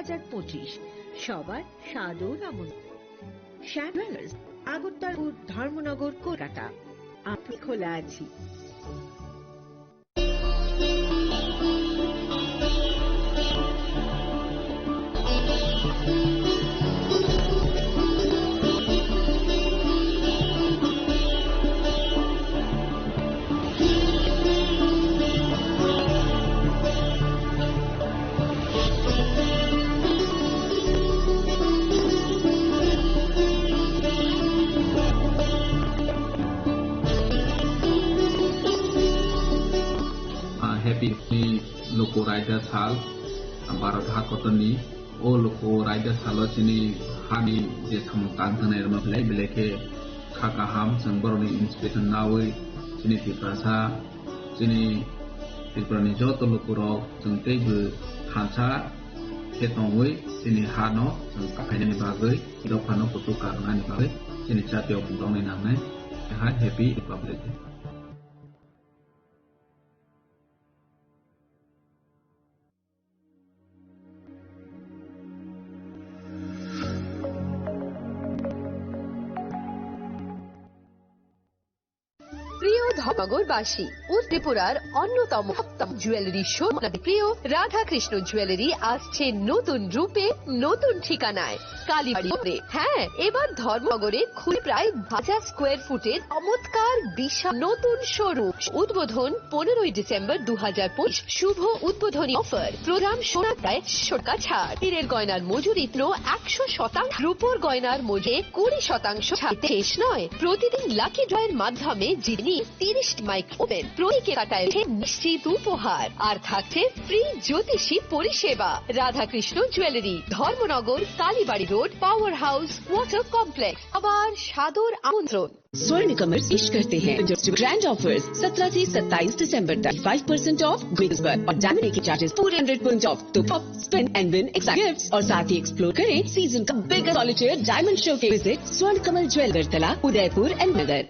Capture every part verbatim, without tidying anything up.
হাজার পঁচিশ। সবার সাদর আমন্ত্রণ। শ্যাম জুয়েলার্স, আগরতলা, ধর্মনগর, কলকাতা। আপনি খোলা আছি। Ah, happy ni luku raida sal, Bharat hakotorni, o luku raida salo chini hani je samung tang thani rwma belai belai khe kha kaham, chwng borokni inspiration nawi chini Tiprasa, chini Tripura ni joto lukurok chwng teibo thansa khe tongwi chini hano chwng kaphainani bagwi, dophano kuchuk karwnani bagwi chini jatiyokmung tongnai nangnai. Hai Happy Republic Day. প্রিয় ধর্মনগরবাসী ও ত্রিপুরার অন্যতম সপ্তম jewellery showroom প্রিয় রাধাকৃষ্ণ জুয়েলারি আসছে নতুন রূপে, নতুন ঠিকানায়। কালীবাড়ি মোড়ে। হ্যাঁ, এবার ধর্মনগরে খুলে প্রায় হাজার স্কোয়ার ফুটের চমৎকার বিশাল নতুন শোরুম। উদ্বোধন পনেরোই ডিসেম্বর দু হাজার পঁচিশ। শুভ উদ্বোধনী অফার। প্রোগ্রাম সোনার প্রায় শতকরা ছাড়। হীরের গয়নার মজুরি একশো শতাংশ। রূপোর গয়নার মজুরি কুড়ি শতাংশ ছাড়। শেষ নয়, প্রতিদিন লাকি ড্রয়ের মাধ্যমে জিতে নিন তিরিশ মাইক্রো ওভেন। প্রতীকে কাটায় নিশ্চিত উপহার। আর থাকছে ফ্রি জ্যোতিষী পরিষেবা। Radhakrishna jewellery, Dharmanagar, Kalibari road, power house, water complex. আবার সাদর আমন্ত্রণ। स्वर्ण कमल पेश करते हैं ग्रैंड ऑफर्स। सत्रह से सत्ताईस दिसंबर तक फ़ाइव परसेंट ऑफ ग्रिल्स पर और डायमंड मेकिंग चार्जेस पूरे हंड्रेड परसेंट ऑफ। तो pop, spin and win excite gifts और साथ ही एक्सप्लोर करें सीजन का बिगेस्ट सॉलिटेयर डायमंड शो के। विजिट स्वर्ण कमल ज्वेल, अगरतला, उदयपुर एंड नगर।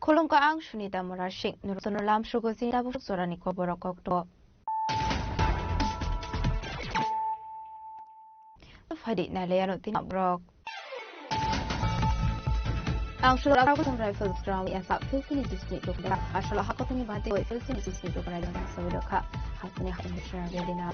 Khulumkha, ang Sunita Murasing. Norokno lamsrogo chini tabuk jorani koborok kokto. Phaidi nailaiano tini borok. Ang Rifles ground yasa Philsini disni dokda. Asolo hakotoni bate Philsini disni dokda yang sawi dokha. Hakuni hakuni sra bedina.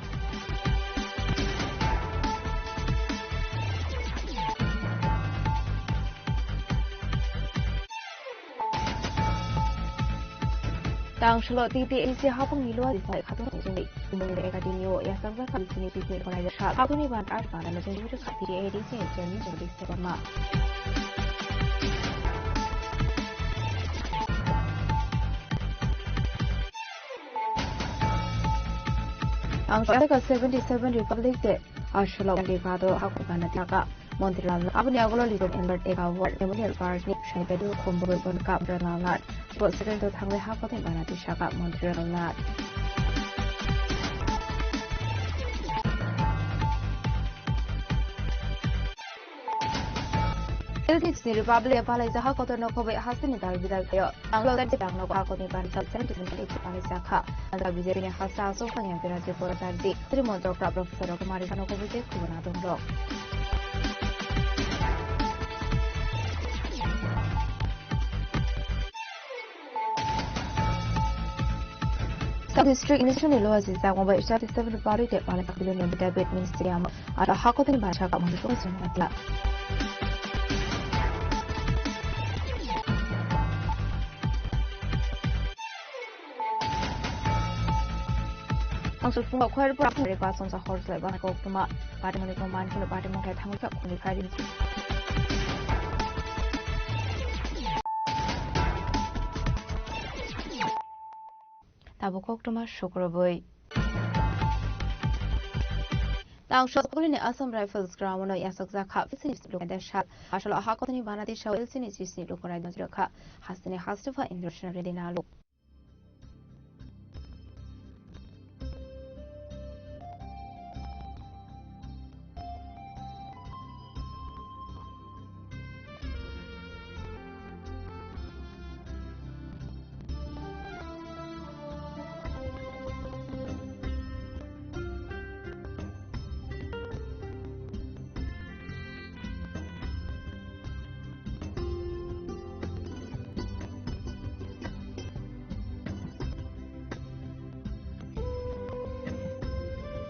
Tang solo T T A C hapung ni luwa disai khatung ni jengwi. Bumung de Academy o yasakjak kha sini picnic khonai jak kha. Hapung ni ban ar bana mejeng juri kha T T A D C chairman Jagdish Debbarma. Ang solo seventy seven Republic Day. Asolo Gandhi Bado hakoi bana tiyaka Montri Lalnath. Aboni agulo Little Albert Eka World Memorial Park ni Shaibedu Khumbu Gon Kap Lalnath. Bo second to thangwi hakoi bana tiyaka Montri Lalnath. Celtics ni Republic palai jaha kotor no khobai hasteni dal bidal thayo. Ang lo tadi tang no hakoni ban sal sen tun tadi palai jakha. Ang B J P ni hasta asok pang yang pira je pora tadi. Tri montok ta Professor Kumari Sano khobai je khubuna dong dok. Sub District Mission ni loa si jago bai thirty seven pari te pala tak billion ni David Ministry ama. Aro hakotini bari saka mani song song matla. Ang sulphungo khwer pura khwer pa song sa hor slai bana kok tuma. Party moni ko man kilo party mong kai thamul sa khuni phai rin. Tabuk koktwma sukrubwi. Tang Sotogolini Assam Rifles ground-o yasakjak kha L C ni sal. Asalo ha kotorni bana tisao L C ni chisni lukurai dojrok kha. Hasteni Hastepha Indrasena Reddy Nalo.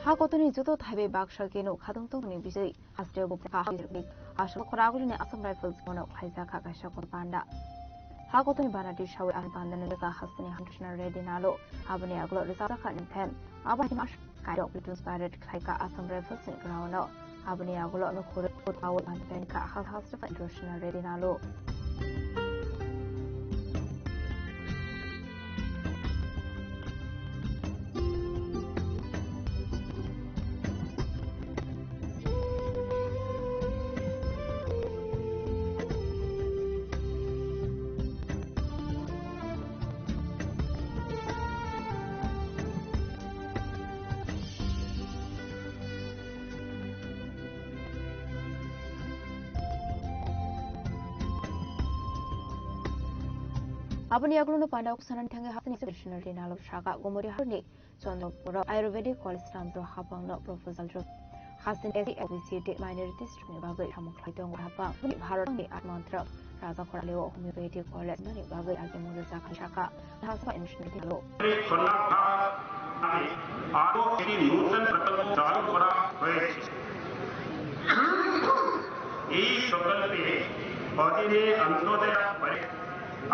Ha kotorni joto thaibai baksa keno khatong tongni bisai. Hasteo bo kha hasteo aswk khoragulini Assam Rifles bono khlaijak kha kaisa kotor panda. Ha kotorni bana tisao Assam panda ni jaga hasteni Hamkrishna Reddy Nalo aboni agulo rwchapjak kha Anthem. Abo hai mas kairok Platoon Parade khlaikha Assam Rifles ni ground-o. Aboni agulo nukhurwi khut awi Anthem kha Hastepha Indrasena Reddy Nalo. Aboni yagulono panda uksanani thangwi hasteni Dictionary nalo saka Gomori harni Chandra Pura Ayurvedic College Ramjao hapangno proposal rw. Hasteni S C, S T, O B C tei minorities rokni bagwi samung khlai tongo hapang. Bini Bharatni Atmantrak Raja Khoraleo Homeopathy College nani bagwi agimung rwjak hai saka. Hasteni Indrasena Reddy Nalo. খোলা ধার আরো একটি নতুন প্রকল্প চালু করা হয়েছে। এই প্রকল্পে অধীনে অন্তত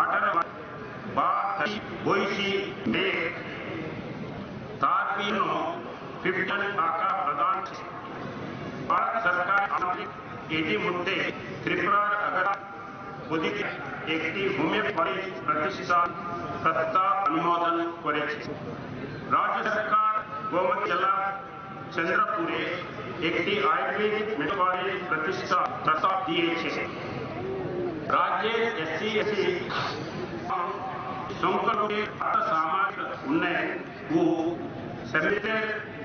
আঠারো বা বয়সী মেয়ে তার জন্য ফিফটিন টাকা প্রদান। ভারত সরকার আমাদের ইতিমধ্যে ত্রিপুরার আগ্রা অধীনে একটি হোমিওপ্যাথি প্রতিষ্ঠান প্রস্তাব অনুমোদন করেছে। রাজ্য সরকার গোমতী জেলার চন্দ্রপুরে একটি আয়ুর্বেদিক মেডিকেল কলেজ প্রতিষ্ঠা প্রস্তাব দিয়েছে। রাজ্যের এসসি, এসটি সংখ্যালঘুদের আর্থ সামাজিক উন্নয়ন ও সমৃদ্ধির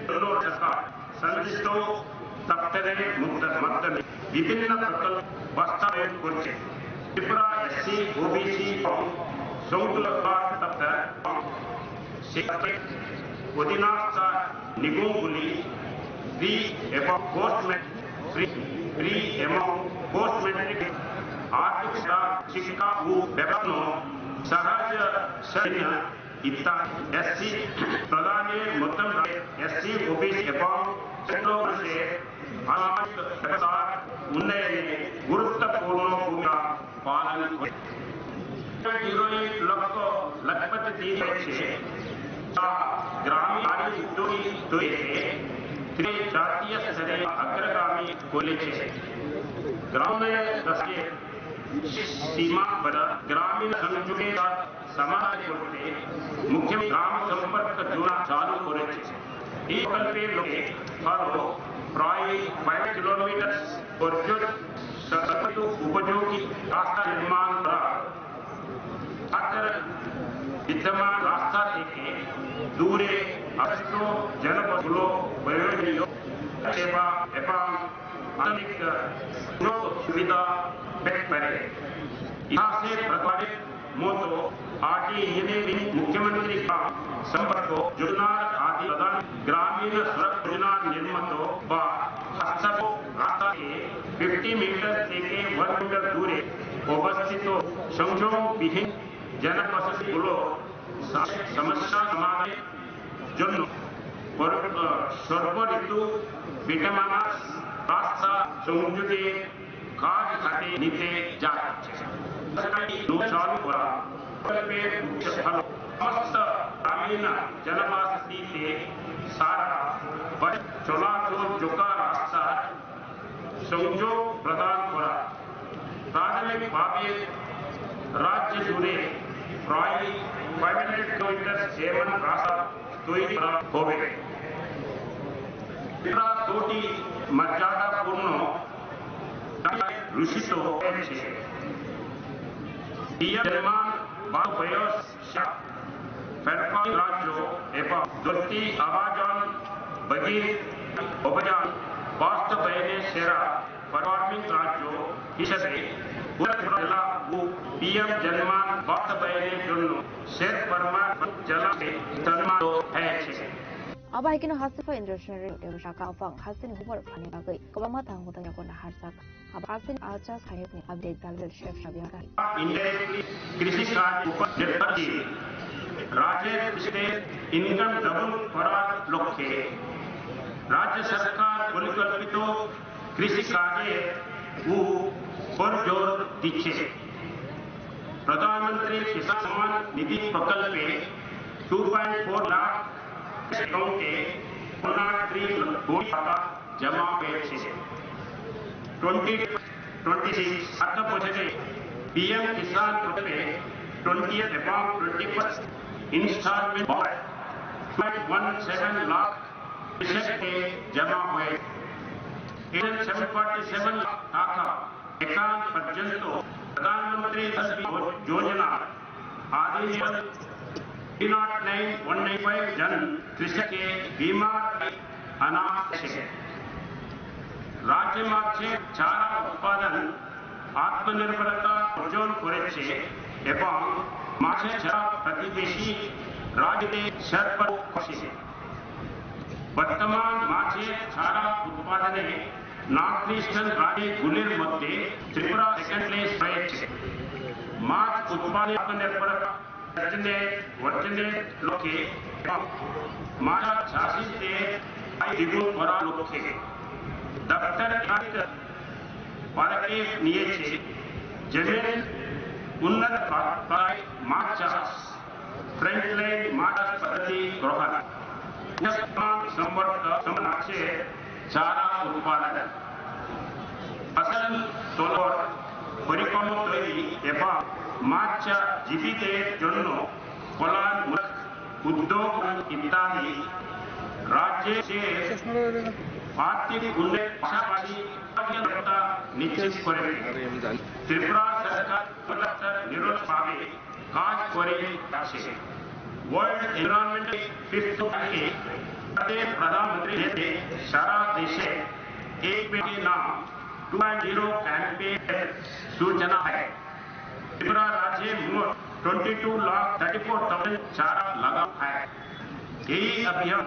জন্য সরকার সংশ্লিষ্ট দপ্তরের মধ্য-, মাধ্যমে বিভিন্ন প্রকল্প বাস্তবায়ন করছে। ত্রিপুরা এসসি, ওবিসি এবং সংখ্যালঘু দপ্তর সেক্ষেত্রে অধীনস্থ নিগমগুলি প্রি এবং পোস্ট ম্যাট্রিক, প্রি, প্রি এবং পোস্ট ম্যাট্রিক আর্থিক সেবা, শিক্ষা ও ব্যবস্থাপনা সাহায্য সেবা ইত্যাদি এসসি প্রদানের মাধ্যমে এসসি, ওবিসি এবং সংখ্যালঘু মানুষের সামাজিক ব্যবস্থার উন্নয়নে গুরুত্বপূর্ণ ভূমিকা পালন করে। জিরো এইট লক্ষ লখপতি দিন হয়েছে, যা গ্রামীণ নারী উদ্যোগী তৈরি হয়ে জাতীয় স্তরে অগ্রগামী করেছে। গ্রামীণ রাষ্ট্রের সীমা বরাবর গ্রামীণ সংযোগের সমাধান করতে মুখ্যমন্ত্রী গ্রাম সম্পর্ক যোজনা চালু করেছে। এই প্রকল্পের লক্ষ্যে আরো প্রায় ফাইভ কিলোমিটার পর্যন্ত সড়ক উপযোগী রাস্তা নির্মাণ করা। তাদের বিদ্যমান রাস্তা থেকে দূরে অবস্থিত জনপদগুলো প্রয়োজনীয় সেবা এবং আধুনিক সুযোগ সুবিধা পেতে পারে। ইতিহাসে প্রথমবারের মতো আরটি ইঞ্জিনিয়ারিং মুখ্যমন্ত্রী গ্রাম সম্পর্ক যোজনার আদি প্রধান গ্রামীণ সড়ক যোজনা নির্মিত বা হাস্তাব রাস্তাকে ফিফটি মিটার থেকে ওয়ান মিটার দূরে অবস্থিত সংযোগবিহীন জনবসতিগুলো সা-, সমস্যা সমাধানের জন্য পর-, আহ, সর্ব ঋতু বিদ্যমান রাস্তা সংযোগে কাজ হাতে নিতে যাচ্ছে। চালু করা প্রকল্পের উদ্দেশ্য হল সমস্ত গ্রামীণ জনবসতিতে সারা বছর চলাচলযোগ্য রাস্তার সংযোগ প্রদান করা। প্রাথমিকভাবে রাজ্য জুড়ে প্রায় ফাইভ হান্ড্রেড কিলোমিটার এমন রাস্তা তৈরি করা হবে। ত্রিপুরা দুটি মর্যাদাপূর্ণ রচিত হয়েছে। পিএম জনমান বারো বয়স প্ল্যাটফর্মিং রাজ্য এবং ধরতি আবাজন ভগিনী অভিযান বাস্তবায়নে সেরা পারফর্মিং রাজ্য হিসেবে উত্তর জেলা ও পিএম জনমান বাস্তবায়নের জন্য সেরা পারফর্মিং জেলা সম্মানিত হয়েছে। Abo hai kheno haste khe International Radio Tiprasa kaphang hasteni hubor phani bagwi kwbangma tang bwtang yago naharjak. Abo hasteni achas khainokni update dalbel share sabya kari. Indirectly कृषि कार्य ऊपर निर्भर थी। राज्य से इनकम डबल করার লক্ষ্যে রাজ্য সরকার পরিকল্পিত কৃষি কাজের উপর জোর দিচ্ছে। প্রধানমন্ত্রী কিষাণ সম্মান নিধি প্রকল্পে টু পয়েন্ট ফোর লাখ অ্যাকাউন্টে ওয়ান নট থ্রি কোটি টাকা জমা হয়েছে। টোয়েন্টি টোয়েন্টি সিক্স অর্থ বছরে পিএম কিষাণ প্রকল্পে টোয়েন্টি এবং twenty first instalment point one seven lakh কৃষককে জমা হয়েছে। এর সেভেন পয়েন্ট সেভেন লাখ টাকা অ্যাকাউন্ট পর্যন্ত প্রধানমন্ত্রী ফসল বীমা যোজনা अधिनियम three not nine one nine five जन कृषक के बीमा अनावश्यक। राज्य মাছের চারা উৎপাদন আত্মনির্ভরতা অর্জন করেছে এবং মাছের চারা প্রতিবেশী রাজ্যে সরবরাহ করছে। বর্তমান মাছের চারা উৎপাদনে নর্থ ইস্টার্ন রাজ্যগুলির মধ্যে ত্রিপুরা সেকেন্ড প্লেস রয়েছে। মাছ উৎপাদনে আত্মনির্ভরতা অর্জনে, অর্জনের লক্ষ্যে এবং মাছ চাষিদের আয় দ্বিগুণ করার লক্ষ্যে দপ্তর এক পদক্ষেপ নিয়েছে, যেমন উন্নত প্রায় মাছ চাষ, ফ্রন্টলাইন মাছ চাষ পদ্ধতি গ্রহণ, স্থান সম্পর্ক মাছের চারা উৎপাদন, ফসল তোলার পরিকল্পনা তৈরি এবং মাছ চাষিদের জন্য কল্যাণমূলক উদ্যোগ ইত্যাদি রাজ্যে আর্থিক উন্নয়নের পাশাপাশি নিশ্চিত করে। ত্রিপুরা সরকার নিরলসভাবে কাজ করে যাচ্ছে। ওয়ার্ল্ড এনভায়রনমেন্ট ফিফথ তারিখে প্রধানমন্ত্রী সারা দেশে এক পেড় কে নাম টু পয়েন্ট জিরো ক্যাম্পেইন সূচনা হয়। त्रिपुरा राज्य मोट twenty two lakh thirty four thousand चारा लगा है। यही अभियान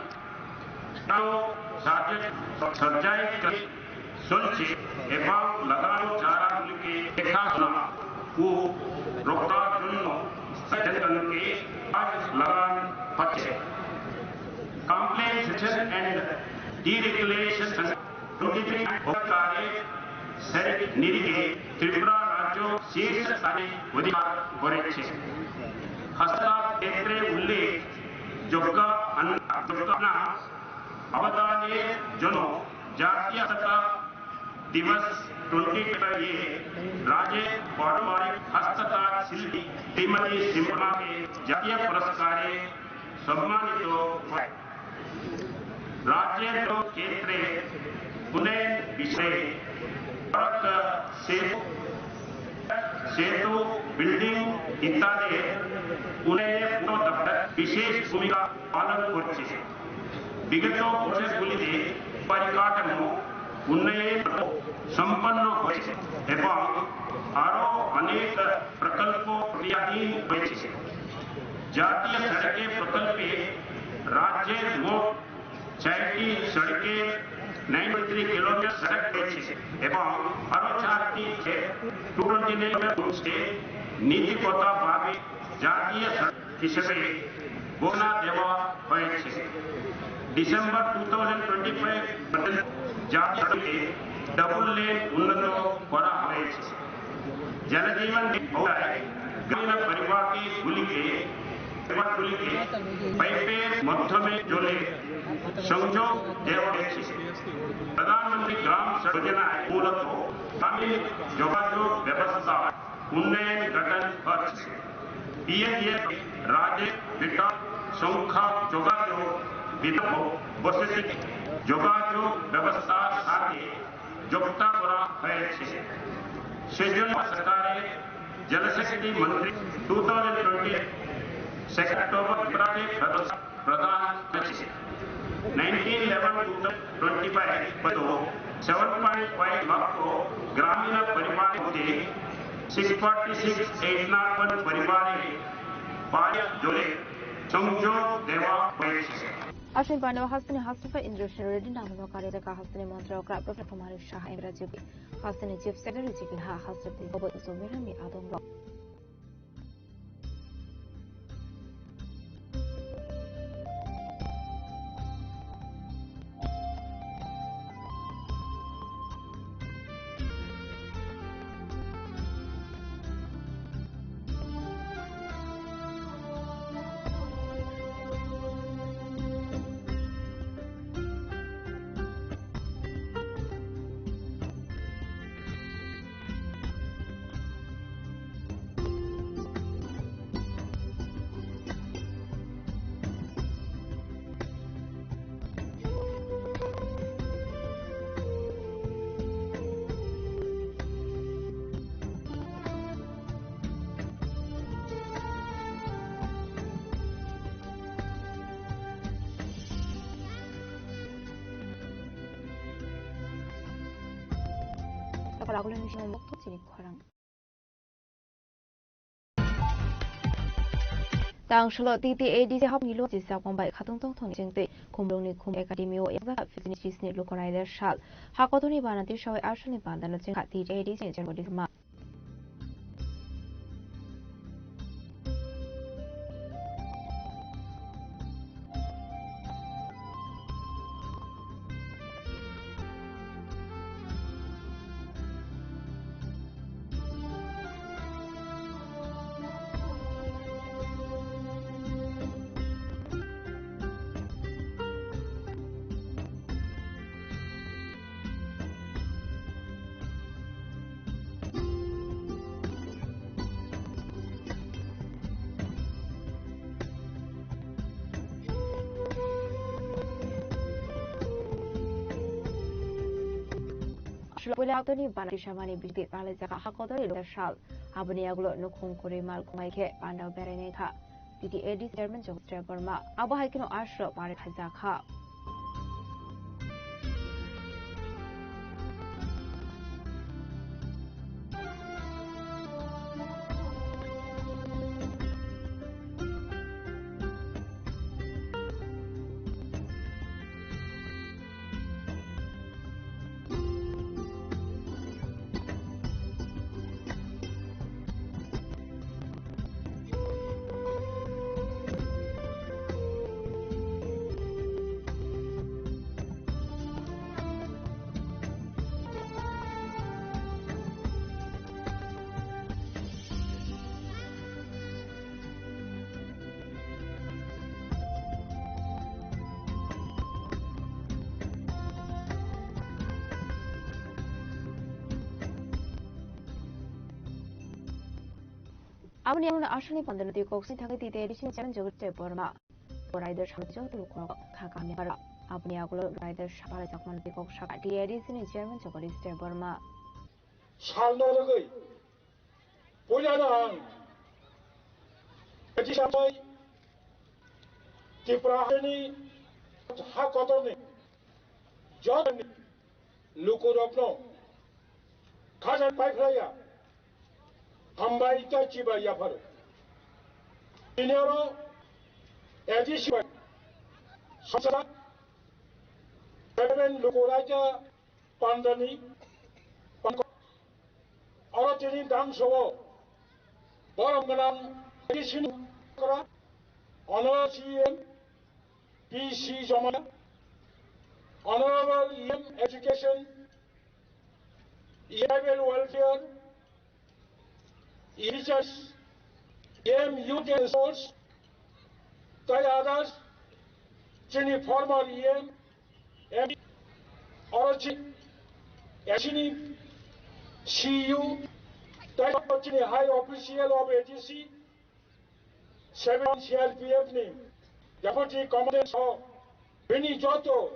সার্জারি চলছে এবং লাগানো চারাগুলিকে দেখাশোনা ও রক্ষার জন্য সচেতনকে কাজ লাগানো হচ্ছে। কমপ্লেন সেকশন অ্যান্ড ডিরেগুলেশন সংগঠন সরকারের সেরিক নিরিখে ত্রিপুরা রাজ্য শীর্ষ স্থানে অধিকার করেছে। হস্ততাঁত ক্ষেত্রে উল্লেখযোগ্য আন-, যোগ্য আনা অবদানের জন্য জাতীয় হস্ততাঁত দিবস টোয়েন্টি টোয়েন্টি এ রাজ্যের পারম্পরিক হস্ততাঁত শিল্পী শ্রীমতী সিমরাকে জাতীয় পুরস্কারে সম্মানিত হয়। রাজ্যের ক্ষেত্রে উন্নয়ন বিষয়ে সড়ক, সেতু, সেতু, বিল্ডিং ইত্যাদি উন্নয়নে পুরো দপ্তর বিশেষ ভূমিকা পালন করছে। বিগত বছরগুলিতে পরিকাঠামো উন্নয়ন সম্পন্ন হয়েছে এবং আরও অনেক প্রকল্প ক্রিয়াধীন রয়েছে। জাতীয় সড়কে প্রকল্পে রাজ্যের মোট চারটি সড়কে নাইনটি থ্রি কিলোমিটার সড়ক রয়েছে এবং আরও চারটি টু টোয়েন্টি নাইন কিলোমিটার নীতিগতভাবে জাতীয় সড়ক হিসেবে ঘোষণা দেওয়া হয়েছে। December two thousand twenty five পর্যন্ত জাতীয় সড়কে ডাবল লেন উন্নত করা হয়েছে। জলজীবন মিশন গ্রামীণ পরিবারকে গুলিকে, পরিবারগুলিকে পাইপের মাধ্যমে জলে সংযোগ দেওয়া হয়েছে। প্রধানমন্ত্রী গ্রাম সড়ক যোজনায় মূলত গ্রামীণ যোগাযোগ ব্যবস্থা উন্নয়ন ঘটানো হচ্ছে। পিএনজিএস রাজ্যে বিকট সংখ্যা যোগাযোগ বিকল্প বসতি যোগাযোগ ব্যবস্থার সাথে যুক্ত করা হয়েছে। সেজন্য সরকারের জলশক্তি মন্ত্রী two thousand twenty second October বিভাগে ব্যবস্থা প্রদান করেছে। Nineteen eleven two thousand twenty five পর্যন্ত সেভেন পয়েন্ট ফাইভ লক্ষ গ্রামীণ পরিবারের মধ্যে six forty six eight nine পরিবারে পানীয় জলের সংযোগ দেওয়া হয়েছে। Aswini panda o hasteni hasteni Indra Singh Reddy nangno kare jaka hasteni montri okra Professor Kumar Shah, M Rajyogwi hasteni Chief Secretary Jigin ha hasteni Bobo Zomirani adong rok. Tokol agulini simi mokto chini khorang. Tang solo T T A D C hapni lo jisa kombai khatung tong thong jeng tei khumlung ni khum academy o yakjak fifteen chisni luko raida sal. Hakotorni bana tisawai arsalni bandano chengkha T T A D C ni chairman Dima. Puila aktoni bana tisamani bisdi ralaijak hakotorni luko sal. Aboni yagulo nukhung kwrwi mal khumai khe pandao berainai kha. T T A D C chairman Jagdish Debbarma. Abo hai kheno aswk pare khaijak kha. Aboni yagulo aswkni pondro twi kok sini thangwi T T A D C ni chairman Jagdish Debbarma. Bo raida sal joto lukurok kha kamya aro. Aboni yagulo raida sal phalaijakmani twi kok saka T T A D C ni chairman Jagdish Debbarma. Salno rwgwi puilano ang T T A D C ni Tripura hani hakotorni jotoni lukurokno khajak paiphlaiya, hambai tei chibai yapharo. Tini oro A D C bai sachak seven luku raida pandani oro tini dangso o borom gwnang A D C ni kora Honorable C E M P C Jomaya, Honorable E M Education, E M Tribal Welfare, E M Research, E M Youth and Sports, tei others, chini former E M, M P, oro chi-, chini C E O, tei chini high official of A D C, seven C R P F ni Deputy Commandant saw bini joto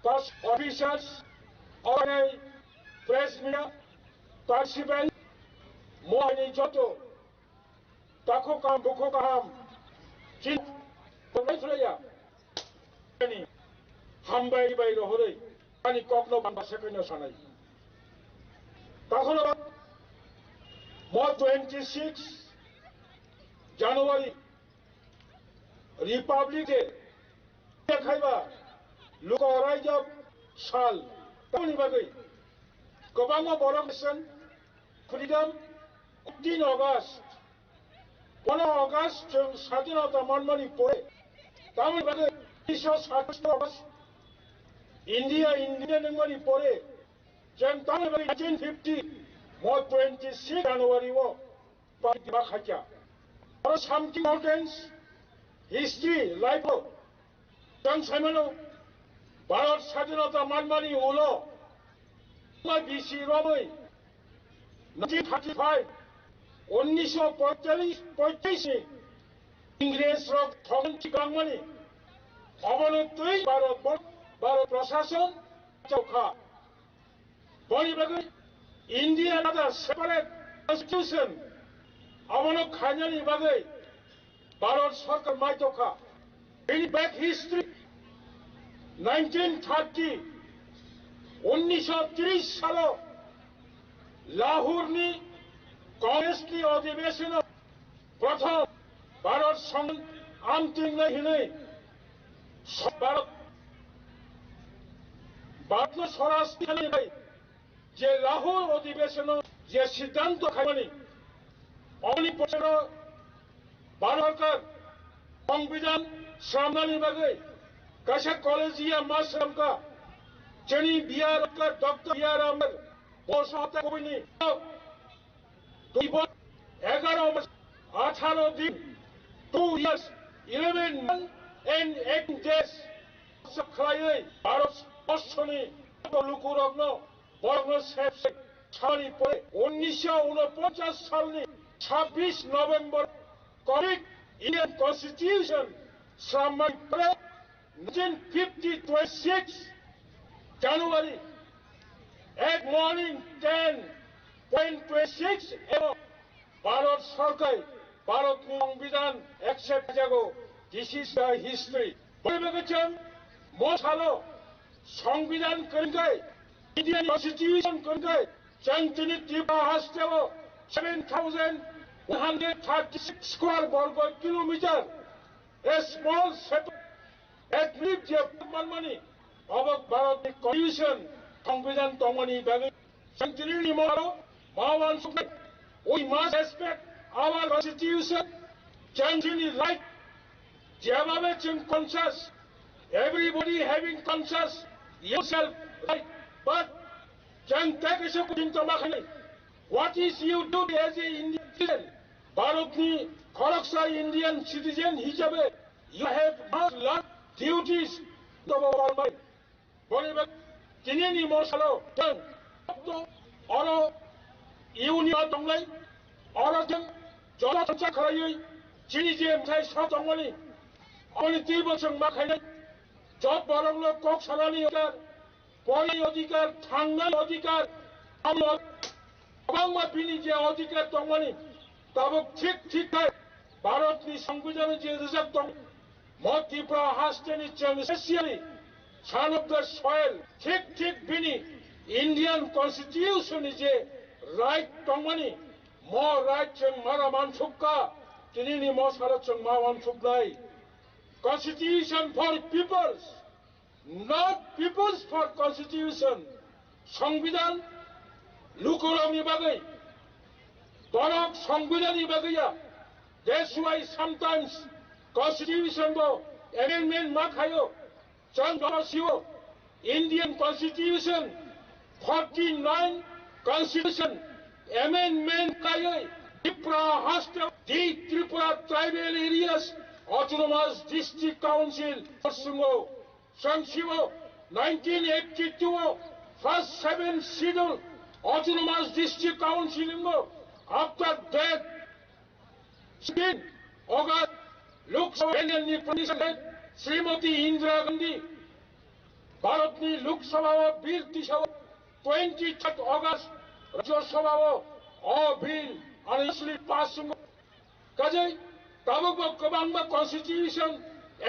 First officers, orai press media, participant, mohani joto, takhuk kaham, bukhuk kaham, chin, tongbai phlaiya. Ani hambai bai rohoroi, ani kokno bamba sekoino sanai. Takhuk mo twenty six January, Republic Day khaiba luko raijak sal tamoni bagwi kwbangma borok nation freedom fifteen August, pono August chwng sadinota manmani pore tamoni bagwi unisho sattash August India independent wngmani pore chwng tamoni bagwi nineteen fifty mo twenty six January o Pakha khacha. Oro something mountains history life o tang saimano Bharat sadinota manmani ulo ma bisi romoi nineteen thirty five, unnisho poichalish poichalish ni Ingres rok thong chikangmani obono twi Bharat Bharat Prashason chokha. Boni bagwi India ada separate constitution abono khainani bagwi Bharat Sarkar maitokha. Bini back history nineteen thirty, unnisho tris salo Lahore ni Congress ni adhibeshon o Prothom Bharat Song Amting lai hinwi Bharat Bharatno Swaraj hinwi je Lahore adhibeshon o je siddhanto khaimani, oni pochero Bharat Sarkar Songbidan sramnani bagwi kaisa college ya ma sramka chini B R Ambedkar, Doctor B R Ambedkar, bo sohota kubini Dui bor, egaro mas, atharo din, two years, eleven months and eighteen days. Khlaiwi Bharat borshoni lukurokno, borokno sep sep samani pore unnisho unoponchas salni sabbish November Indian Constitution srammani pore nineteen fifty twenty-six January at morning ten point twenty-six a.m. Bharat Sarkar Bharatni Songbidan accept jago. This is the history. Bwrwi bagwi chwng mo salo Songbidan kwrwngkhe, Indian Constitution kwrwngkhe, chwng chini Tripura hasteo seven thousand one hundred thirty-six square borgo kilometer, a small separate ethnic je manmani, obo Bharatni Constitution, Songbidan tongmani bagwi chwng chini ni moro ma wansuknai. We must respect our Constitution, chwng chini right, jebhabe chwng conscious, everybody having conscious yourself right, but chwng tei kaisa kuching tongma khainai. What is your duty as a Indian citizen? Bharatni khoroksa Indian citizen hisabe you have must learn duties of our government. Boni bag tinini mosalo chwng joto oro union tongnai, oro chwng joto chakharaiwi chini je mthai sok tongmani, aboni twibo chwng ma khainai. Job borokno kok sanani order, pori odhikar, thangnai odhikar, amo kwbangma bini je odhikar tongmani, tabuk thik thik khe Bharatni Songbidan je rijak tong, mo Tripura hasteni chwng specially son of the soil, thik thik bini Indian Constitution ni je right tongmani, mo right chwng mara mansukha, tinini mo salo chwng ma wansuknai. Constitution for peoples. Not peoples for constitution. Songbidan lukurokni bagwi. Borok songbidanni bagwi ya. That's why sometimes constitution bo amendment ma khaio. Chwng bono sio Indian Constitution forty-nine constitution amendment kaiwi Tripura haste di Tripura tribal areas autonomous district council sungo. Chwng sio nineteen eighty-two o first seven schedule autonomous district council ingo. After that, sixteen August Lok Sabha election ni Prime Minister Srimati Indira Gandhi Bharatni Lok Sabha o bill tisao twenty third August Rajya Sabha o o bill unanimously pass wngkha. Kajai tabukbo kwbangma constitution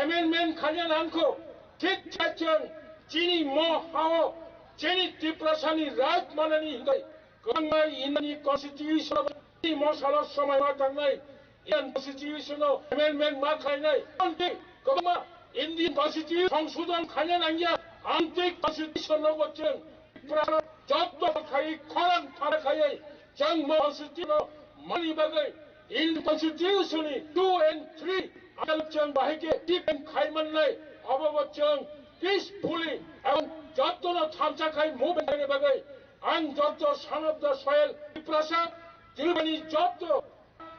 amendment khaina nangkho. Thik khe chwng chini mo hao chini Tiprasani right manani hwnkhe kwbangma Indiani constitution o chini mo salo somai ma tangnai. Indian Constitution o amendment ma khlainai. Amtwi kwbangma Indian Constitution songsodhon khaina nangya. Amtwi Constitution no bo chwng Tripura jotto khai khorang thara khai chwng mo Constitution no mani bagwi Indian Constitution ni two and three ang chwng bahai khe defend khai mannai. Abo bo chwng peacefully ang jotto no thamsa khai movement khaina bagwi ang jotto son of the soil Tiprasa Tripurani jotto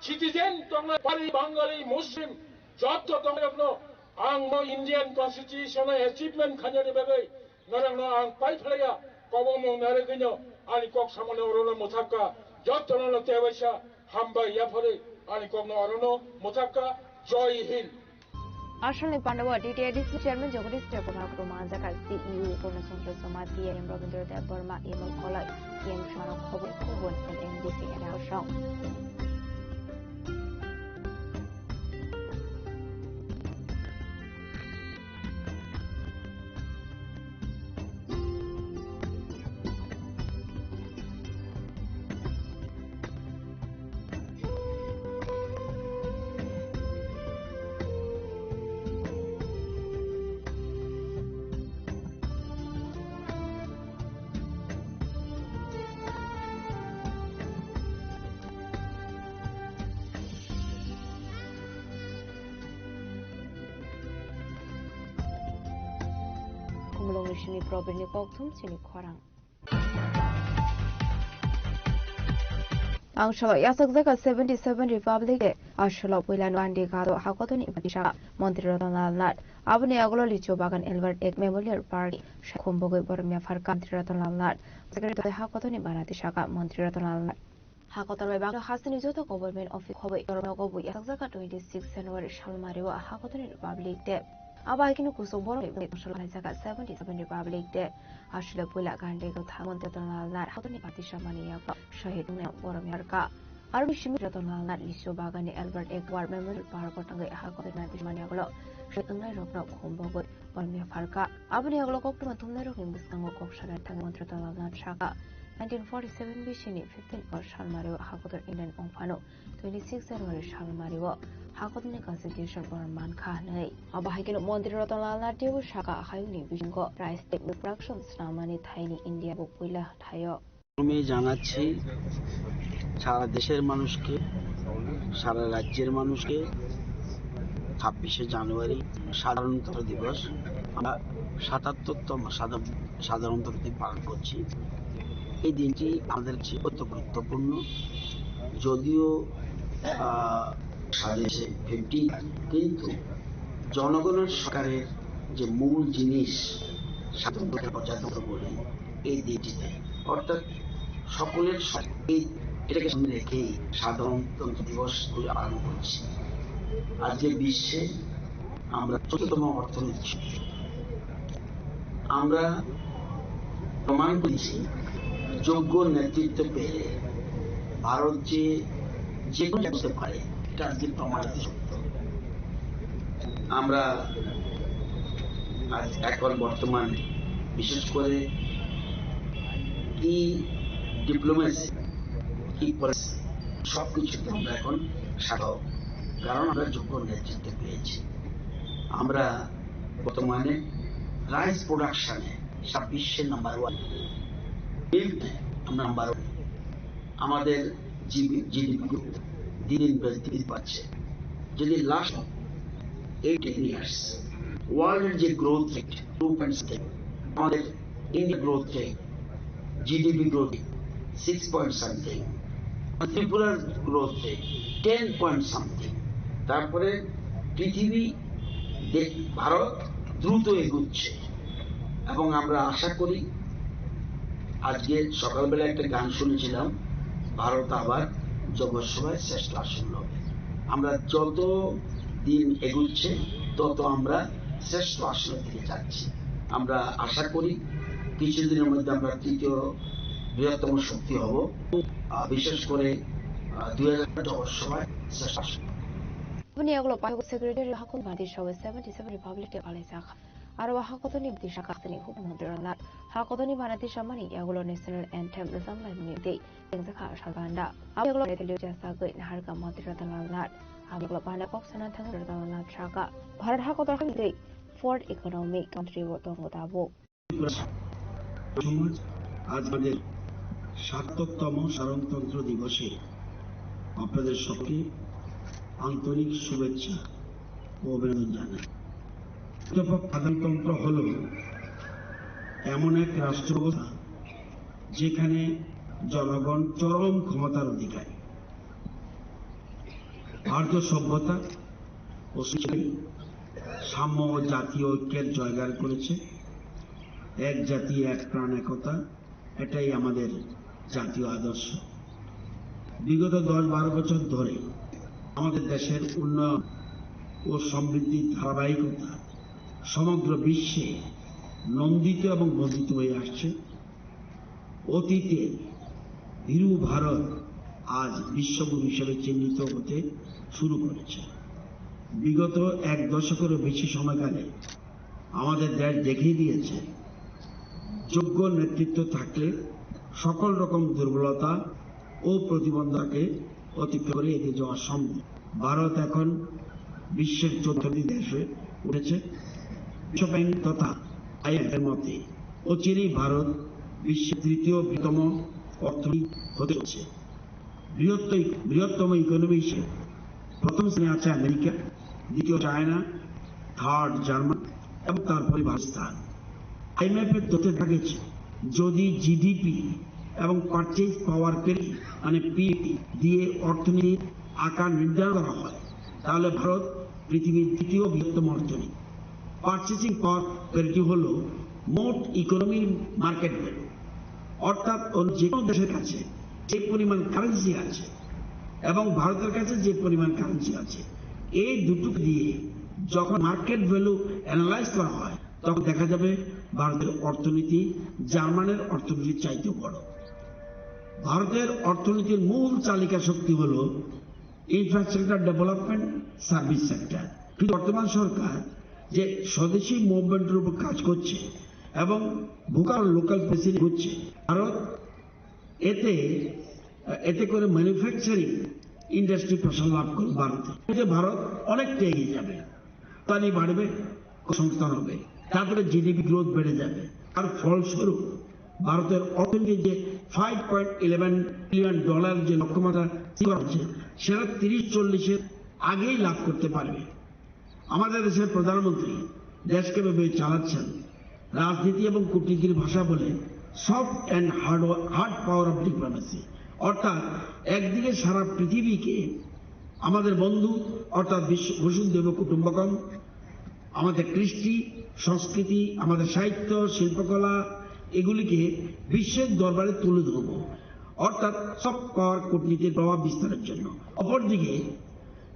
citizen tongnai Pari, Bangali, Muslim jotto tongnai rokno ang mo Indian Constitution o achievement khainani bagwi norokno ang pai phlaiya. Kobongmung narwgwino ani kok samani orono mwthakka, jottono no tebaisa hambai yapharwi ani kokno orono mwthakka. Joy Hind. Asalni pandao D T A D C chairman Jagadish Debbarma, Kurma Anjaka C E O Purna Chandra Sharma, T A M Rabindra Debbarma, Imol Kolai, T M Sharma, Khobor Khobor, M D C Area Song. Khumulwngni simi Probirni kokthum chini khorang. Ang salo yasakjak seventy seven Republic Day. Aswlao puila Gandhi Gado hakotorni bati saka Montri Ratan Lal Nath. Aboni agulo Licho Bagan Albert Ek Memorial Park ni sakhum bogwi boromya pharka Montri Ratan Lal Nath. Secretary hakotorni bana tisaka Montri Ratan Lal Nath. Hakotor bai bagwi hasteni joto government office khoboi borok nogo bo yasakjak twenty six January salmario hakotorni Republic Day. Abo hai kheno kusuk borok ni bwswk laijak seventy seven Republic Day. Aswlao puila Gandhi Gado tha Montri Ratan Lal Nath hakotorni bati samani yago shahid wngnai boromya pharka. Aroni simi Ratan Lal Nath Licho Bagan ni Albert Ek War Memorial Park o tangwi hakotorni bati samani yago shahid wngnai rokno khum bogwi boromya pharka. Aboni yago koktwma thumnai rokni bwskango kok sana thangwi Montri Ratan Lal Nath saka nineteen forty seven B C ni fifteen August salmario hakotor Indian wngphano twenty six January salmario hakotorni constitution borok mankha hwnwi. Abo hai kheno Montri Ratan Lal Nath teibo saka hayungni bisingo rice tei milk production swnamnani thaini India bo puila thaio. প্রথমে জানাচ্ছি সারা দেশের মানুষকে, সারা রাজ্যের মানুষকে ছাব্বিশে জানুয়ারি সাধারণতন্ত্র দিবস। আমরা সাতাত্তরতম সাধারণ-, সাধারণতন্ত্র দিন পালন করছি। এই দিনটি আমাদের কাছে অত্যন্ত গুরুত্বপূর্ণ। যদিও, আহ, সাতাশে ফিফটিন, কিন্তু জনগণের সরকারের যে মূল জিনিস সাধারণতন্ত্র, প্রজাতন্ত্র বলি, এই দিনটিতে, অর্থাৎ সকলের স-, এই, এটাকে সামনে রেখেই সাধারণতন্ত্র দিবস আমরা পালন করছি। আজকে বিশ্বে আমরা চতুর্থতম অর্থনীতি। আমরা প্রমাণ করেছি, যোগ্য নেতৃত্ব পেলে ভারত যে যে কোনো জায়গা করতে পারে, এটা আজকে প্রমাণিত সত্য। আমরা আজ এখন বর্তমানে বিশেষ করে ই ডিপ্লোমেসি, ই পলিসি, সব কিছুতে আমরা এখন সার্থক, কারণ আমরা যোগ্য নেতৃত্ব পেয়েছি। আমরা বর্তমানে রাইস প্রোডাকশনে সারা বিশ্বে নাম্বার ওয়ান, মিল্ক আমরা নাম্বার ওয়ান। আমাদের জিবি-, জিডিপি দিন দিন বৃদ্ধি পাচ্ছে। যদি লাস্ট এইটিন ইয়ার্স ওয়ার্ল্ডের যে growth rate two point something, আমাদের India growth rate, GDP growth rate six point something, ত্রিপুরার growth rate ten point something. তারপরে পৃথিবী দেখ-, ভারত দ্রুত এগুচ্ছে এবং আমরা আশা করি, আজকে সকালবেলা একটা গান শুনেছিলাম, "ভারত আবার জগৎ সভায় শ্রেষ্ঠ আসন লবে।" আমরা যত দিন এগুচ্ছে, তত আমরা শ্রেষ্ঠ আসনের দিকে যাচ্ছি। আমরা আশা করি কিছুদিনের মধ্যে আমরা তৃতীয় বৃহত্তম শক্তি হব। আহ, বিশেষ করে, আহ, দুই হাজার জনসভায় চেষ্টা করব। Boni yagulo Payok Secretary hakon Bangladesh o seventy seven Republic Day alaijak. Aro hakotoni Bangladesh hakni hukun Rajnath. Hakotoni Bangladesh amani yagulo National Anthem rwchapnaimani tei tengjakha salbanda. Abo yagulo Delhi jasagwi naharkha Mantri Ratan Lal Nath. Abo yagulo bana kok sana thangwi Ratan Lal Nath sakha, Bharat hakotor hamtwi fourth economic country bo tongo tabuk. সমাজ, আজ আমাদের সার্থকতম সাধারণতন্ত্র দিবসে আপনাদের সকলকে আন্তরিক শুভেচ্ছা ও অভিনন্দন জানাই। অধ্যাপক সাধারণতন্ত্র হল এমন এক রাষ্ট্র ব্যবস্থা, যেখানে জনগণ চরম ক্ষমতার অধিকারী। ভারতীয় সভ্যতা ও সংস্কৃতি সাম্য ও জাতীয় ঐক্যের জয়গান করেছে। এক জাতি, এক প্রাণ, একতা, এটাই আমাদের জাতীয় আদর্শ। বিগত দশ বারো বছর ধরে আমাদের দেশের উন্নয়ন ও সমৃদ্ধির ধারাবাহিকতা সমগ্র বিশ্বে নন্দিত এবং বন্দিত হয়ে আসছে। অতীতে ভীরু ভারত আজ বিশ্বগুরু হিসেবে চিহ্নিত হতে শুরু করেছে। বিগত এক দশকেরও বেশি সময়কালে আমাদের দেশ দেখিয়ে দিয়েছে, যোগ্য নেতৃত্ব থাকলে সকল রকম দুর্বলতা ও প্রতিবন্ধকতাকে অতিক্রম করে এগিয়ে যাওয়া সম্ভব। ভারত এখন বিশ্বের চতুর্থ দেশ হয়ে উঠেছে। বিশ্বব্যাংক তথা আইএমএফ এর মতে অচিরেই ভারত বিশ্বের তৃতীয় বৃহত্তম অর্থনীতি হতে চলেছে। বৃহত্ত-, বৃহত্তম ইকোনমি হিসেবে প্রথম স্থানে আছে আমেরিকা, দ্বিতীয় চায়না, থার্ড জার্মান এবং তারপরে ভারত স্থান। আইএমএফ এর তথ্যে দেখা গেছে, যদি জিডিপি এবং পারচেজ পাওয়ার পেরিটি মানে পিএপি দিয়ে অর্থনীতির আকার নির্ধারণ করা হয়, তাহলে ভারত পৃথিবীর দ্বিতীয় বৃহত্তম অর্থনীতি। পারচেসিং পাওয়ার পেরিটি হলো মোট ইকোনমির মার্কেট ভ্যালু, অর্থাৎ অন্য যে কোনো দেশের কাছে যে পরিমাণ কারেন্সি আছে এবং ভারতের কাছে যে পরিমাণ কারেন্সি আছে, এই দুটোকে দিয়ে যখন মার্কেট ভ্যালু অ্যানালাইজ করা হয়, তখন দেখা যাবে ভারতের অর্থনীতি জার্মানের অর্থনীতির চাইতেও বড়। ভারতের অর্থনীতির মূল চালিকা শক্তি হলো ইনফ্রাস্ট্রাকচার ডেভেলপমেন্ট, সার্ভিস সেক্টর। কিন্তু বর্তমান সরকার যে স্বদেশি মুভমেন্টের উপর কাজ করছে এবং ভোকাল লোকাল প্রেসিডেন্ট হচ্ছে, ভারত এতে, এতে করে ম্যানুফ্যাকচারিং ইন্ডাস্ট্রি প্রসার লাভ করবে ভারতে। এতে ভারত অনেকটা এগিয়ে যাবে, রপ্তানি বাড়বে, কর্মসংস্থান হবে, তারপরে জিডিপি গ্রোথ বেড়ে যাবে। আর ফলস্বরূপ ভারতের অর্থনীতি যে five point eleven trillion dollar যে লক্ষ্যমাত্রা স্থির করা হচ্ছে, সেটা তিরিশ চল্লিশের আগেই লাভ করতে পারবে। আমাদের দেশের প্রধানমন্ত্রী দেশকে ভেবে চালাচ্ছেন। রাজনীতি এবং কূটনীতির ভাষা বলে soft and hard, hard power of diplomacy, অর্থাৎ একদিকে সারা পৃথিবীকে আমাদের বন্ধু অর্থাৎ বিশ্ব বসুন্ধৈব কুটুম্বকম, আমাদের কৃষ্টি, সংস্কৃতি, আমাদের সাহিত্য, শিল্পকলা এগুলিকে বিশ্বের দরবারে তুলে ধরব, অর্থাৎ সফট পাওয়ার কূটনীতির প্রভাব বিস্তারের জন্য। অপরদিকে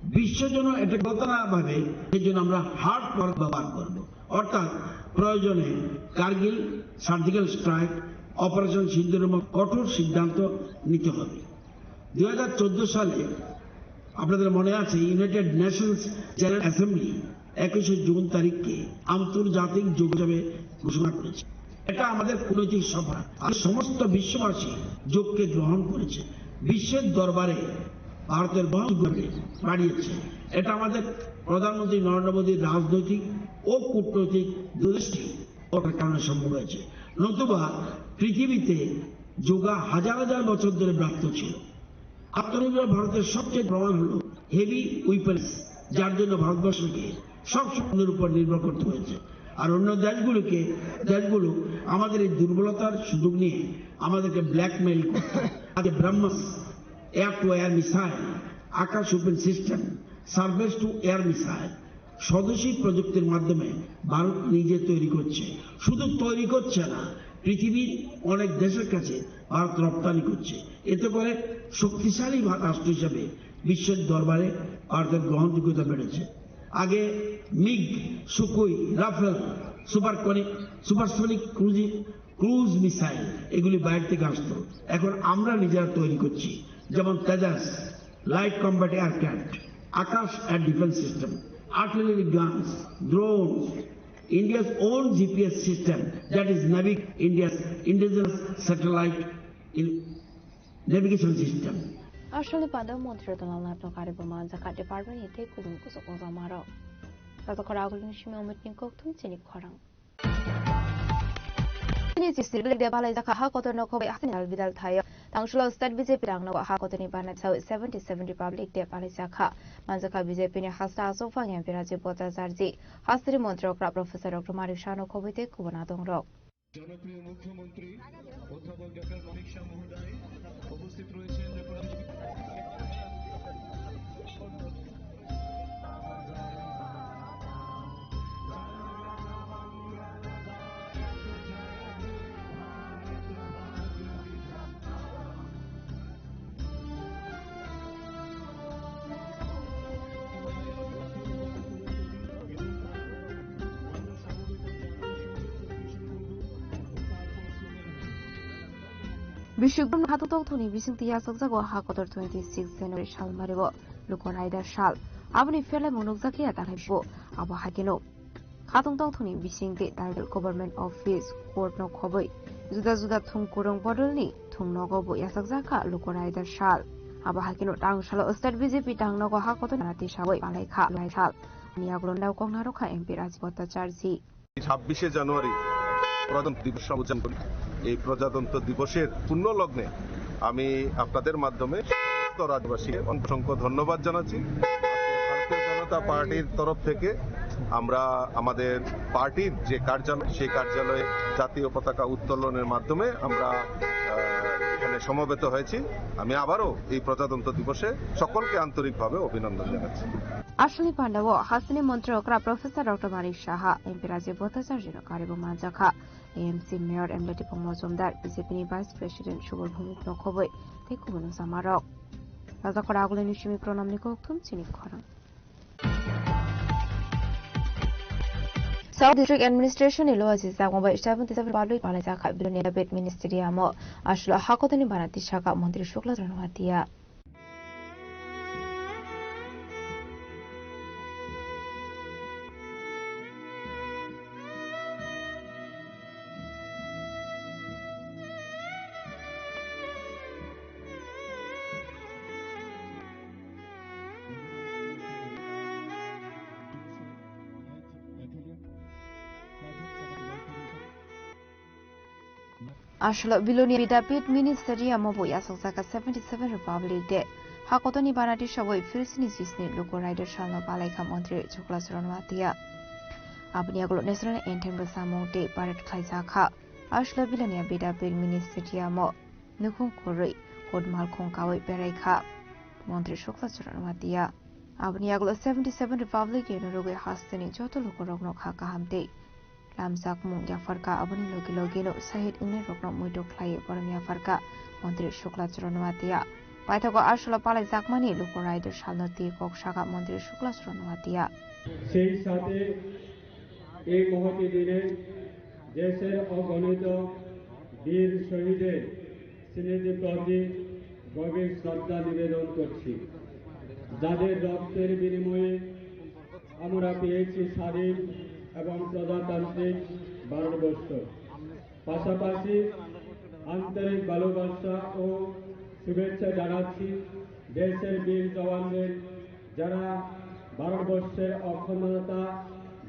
বিশ্ব যেন এটা গত না ভাবে, সেই জন্য আমরা হার্ড পাওয়ার ব্যবহার করব, অর্থাৎ প্রয়োজনে কার্গিল সার্জিক্যাল স্ট্রাইক, অপারেশন সিন্দুরের মতো কঠোর সিদ্ধান্ত নিতে হবে। দুই হাজার চোদ্দ সালে আপনাদের মনে আছে, ইউনাইটেড নেশনস জেনারেল অ্যাসেম্বলি একুশে জুন তারিখকে আন্তর্জাতিক যোগ হিসাবে ঘোষণা করেছে। এটা আমাদের কূটনৈতিক সভা, আর সমস্ত বিশ্ববাসী যোগকে গ্রহণ করেছে, বিশ্বের দরবারে ভারতের গ্রহণযোগ্যতাকে বাড়িয়েছে। এটা আমাদের প্রধানমন্ত্রী নরেন্দ্র মোদীর রাজনৈতিক ও কূটনৈতিক দূরদৃষ্টি, ওটার কারণে সম্ভব হয়েছে। নতুবা পৃথিবীতে যোগা হাজার হাজার বছর ধরে ব্যাপ্ত ছিল। আত্মনির্ভর ভারতের সবচেয়ে প্রমাণ হলো হেভি ওয়েপন্স, যার জন্য ভারতবর্ষকে সব সম্পদের উপর নির্ভর করতে হয়েছে। আর অন্য দেশগুলোকে, দেশগুলো আমাদের এই দুর্বলতার সুযোগ নিয়ে আমাদেরকে ব্ল্যাকমেইল করতে, আগে BrahMos, air to air missile, Akash open system, surface to air missile, স্বদেশি প্রযুক্তির মাধ্যমে ভারত নিজে তৈরি করছে। শুধু তৈরি করছে না, পৃথিবীর অনেক দেশের কাছে ভারত রপ্তানি করছে। এতে করে শক্তিশালী ভা-, রাষ্ট্র হিসেবে বিশ্বের দরবারে ভারতের গ্রহণযোগ্যতা বেড়েছে। আগে MiG, Sukhoi, Rafale, supersonic supersonic cruise cruise missile, এগুলি বাইরে থেকে আসতো। এখন আমরা নিজেরা তৈরি করছি, যেমন Tejas, light combat aircraft, Akash air defence system, artillery guns, drones, India's own G P S system, that is Navig India's indigenous satellite in navigation system. Aswkni panda montri Ratan Lal Nath no karibo manjakha department ni tei kubun kusuk ongjamarok. Tato khorang agulini simi omit ni kokthum chini khorang. Chini chisti Republic Day palaijakha ha kotor no khobai hasteni dal bidal thaio. Tangsulo state B J P rang no ha kotor ni bana chao seventy seven Republic Day palaijakha. Manjakha B J P ni hasta asok phang M P Rajiv Bhattacharjee, hasteni montri okra Professor Doctor Manik Saha no khobai tei kubun adongrok. জনপ্রিয় মুখ্যমন্ত্রী অধ্যাপক ডক্টর মানিক শাহ মহোদয় উপস্থিত রয়েছেন। Bishop Brum Hatung Tongthokni bisingtwi yachakjago ha kotor twenty six January salmario Luko Raida sal. Aboni pherlaimung nukjakliya talaibo abo haikeno. Khatungtong thungni bisingtwi title government office, court no khobwi juda juda thung kurung bodolni thung nogo bo yachakjak kha Luko Raida sal. Abo haikeno tang salo state B J P tang nogo ha kotor nana tisawoi palai kha Luko Raida sal. Ni agulon dao kok narok kha M P Rajiv Bhattacharjee. ছাব্বিশে জানুয়ারি প্রজাতন্ত্র দিবস উদযাপন করি। এই প্রজাতন্ত্র দিবসের পুণ্য লগ্নে আমি আপনাদের মাধ্যমে সমস্ত রাজ্যবাসীকে অসংখ্য ধন্যবাদ জানাচ্ছি। আজকে ভারতীয় জনতা পার্টির তরফ থেকে আমরা আমাদের পার্টির যে কার্যালয়, সেই কার্যালয়ে জাতীয় পতাকা উত্তোলনের মাধ্যমে আমরা, আহ, এখানে সমবেত হয়েছি। আমি আবারও এই প্রজাতন্ত্র দিবসে সকলকে আন্তরিকভাবে অভিনন্দন জানাচ্ছি। Aswkni pandao hasteni montri okra Professor Doctor Manik Saha, M P Rajiv Bhattacharjee no karibo manjakha. A M C Mayor M Latipong Mojumdar, B J P ni Vice President Subal Bhumik no khoboi tei kubun samarok. Rajakora agulini simi pronamni kokthum chini khorang. South District Administration ni loa jisakma bai seventy seven public palai jakha Bilonia Bed Ministry amo aswla hakotoni bana tisaka Montri Shukla Ranwatia. Aswla Bilonia Bidapit Ministry amo bo yasakjak seventy seven Republic Day. Hakotoni banati sogwi Philistini jisni luku raida salno palaikha Montri Chukla Chorono Atia. Aboni yagulo National Anthem rwchapmung tei parade khlaijakha. Aswla Bilonia Bidapit Ministry amo nukhung kwrwi hut malkhung kawi beraikha Montri Chukla Chorono Atia. Aboni yagulo seventy seven Republic Day no rwgwi hasteni joto lukurokno kha kaham tei lamjakmung yapharkha, aboni logi logino shahid wngnai rokno muitu khlaiwi borom yapharkha Montri Chukla Chorono Atia. Paithago aswla palaijakmani luku raida salno twi kok sakha Montri Chukla Chorono Atia. সেই সাথে এই মহতী দিনে দেশের অগণিত বীর শহীদের স্মৃতি প্রতি গভীর শ্রদ্ধা নিবেদন করছি, যাদের রক্তের বিনিময়ে আমরা পেয়েছি স্বাধীন এবং প্রজাতান্ত্রিক ভারতবর্ষ। পাশাপাশি আন্তরিক ভালোবাসা ও শুভেচ্ছা জানাচ্ছি দেশের বীর জওয়ানদের, যারা ভারতবর্ষের অখণ্ডতা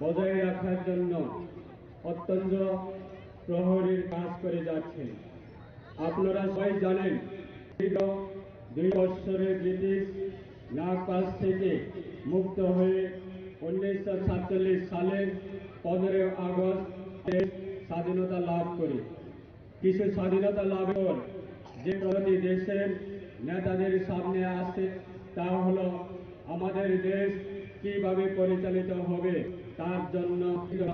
বজায় রাখার জন্য অত্যন্ত প্রহরীর কাজ করে যাচ্ছেন। আপনারা সবাই জানেন, দীর্ঘ দুই বৎসরের ব্রিটিশ নাগপাশ থেকে মুক্ত হয়ে উনিশশো সাতচল্লিশ সালের পনেরোই আগস্ট দেশ স্বাধীনতা লাভ করি। কিছু স্বাধীনতা লাভের পর যে প্রশ্নটি দেশের নেতাদের সামনে আসে, তা হলো আমাদের দেশ কিভাবে পরিচালিত হবে, তার জন্য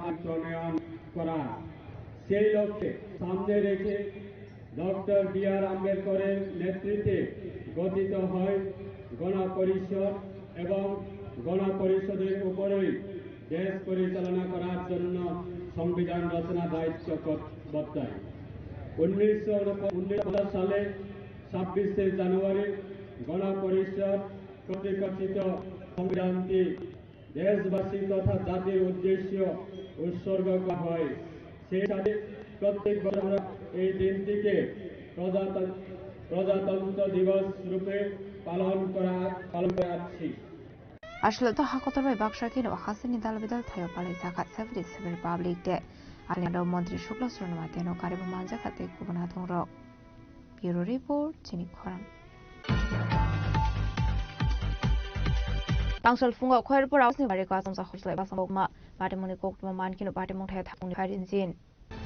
আইন প্রণয়ন করা। সেই লক্ষ্যে সামনে রেখে ডক্টর বি আর আম্বেদকরের নেতৃত্বে গঠিত হয় গণপরিষদ এবং গণপরিষদের উপরেই দেশ পরিচালনা করার জন্য সংবিধান রচনা দায়িত্ব কর্তব্যতায় উনিশশো উনপঞ্চাশ সালে ছাব্বিশে জানুয়ারি গণপরিষদ কর্তৃক রচিত সংবিধানটি দেশবাসী তথা জাতির উদ্দেশ্য উৎসর্গ করা হয়। সেই সাথে প্রত্যেক বছর এই দিনটিকে প্রজাতন-, প্রজাতন্ত্র দিবস রূপে পালন করা, পালন করে আসছি। Ashwelo to hakotor bai baksa khe no hasini dal bidal thaio palai jakha seventy seven Republic Day. Alendo Montri Shukla Swarnamati no karibu manjakha tei kubun hatung rok. Bureau Report, chini khorang. Tangsal phungo Khoyerpur Outpost ni bari kwcham sa hosle basam bokma. Patimungni koktwma mankino patimung thaya thapungni firing engine.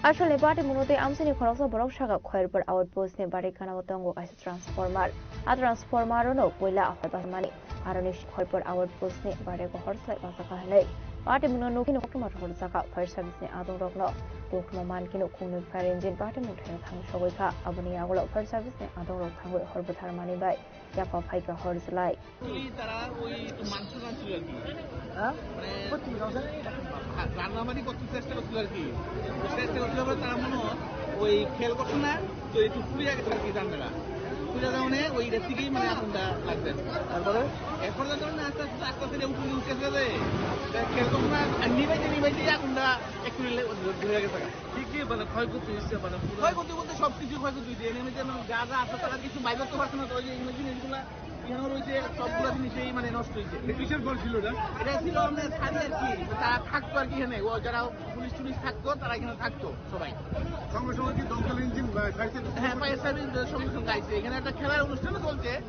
Ashwelni patimungno tei amchaini khoroksa borok saka Khoyerpur Outpost ni bari gana o tongo kaisa transformer. A transformer no puila hor basamani. Aroni Khoyerpur Outpost ni bari ko hor slai basaka hinwi. Patimungno nukhi nukhi koktwma rohor jaka fire service ni adong rokno. Koktwma mankino khungni firing engine patimung thaya thang sogwi kha. Aboni yagulo fire service ni adong rok thangwi hor bwthar mani bai. Yapha phaikha hor jwlai. Actually, তারা ওই একটু মাংস রাঁধছিল আর কি। হ্যাঁ? মানে, করছিল কাউকে? হ্যাঁ, রান্নাবাড়ি করতে চেষ্টা করছিল আর কি। চেষ্টা করছিল বলে তারা মনে হয় ওই খেয়াল করছে না, তো একটু পুড়ে গেছে আর কি রান্নাটা। পুড়ে যাওয়ানে ওই ইটা থেকেই মানে আগুনটা লাগছে আর কি। তারপরে? এরপরে তো ধরুন আস্তে আস্তে, আস্তে আস্তে উঠে উঠে গেছে। তা খেয়াল করছে না, আর নিবাইতে নিবাইতে আগুনটা একটু ধরে গেছে। কি কি মানে ক্ষয়ক্ষতি হয়েছে মানে পুরো? ক্ষয়ক্ষতি বলতে সব কিছু ক্ষয়ক্ষতি হয়েছে। এর মধ্যে মানে যা যা আছে তারা কিছু বাইর করতে পারছে না, তো ওই যে এগুলো জিনিসগুলা এখানে রয়েছে, সবগুলা জিনিসই মানে নষ্ট হয়েছে। এটা কিসের ঘর ছিল এটা? এটা ছিল আমাদের সাথে আর কি, তারা থাকতো আর কি এখানে, ও যারা পুলিশ টুলিশ থাকতো তারা এখানে থাকতো সবাই। সঙ্গে সঙ্গে কি দমকল ইঞ্জিন বা ফায়ার সার্ভিস? হ্যাঁ, ফায়ার সার্ভিস সঙ্গে সঙ্গে আইছে। এখানে একটা খেলার অনুষ্ঠান চলছে,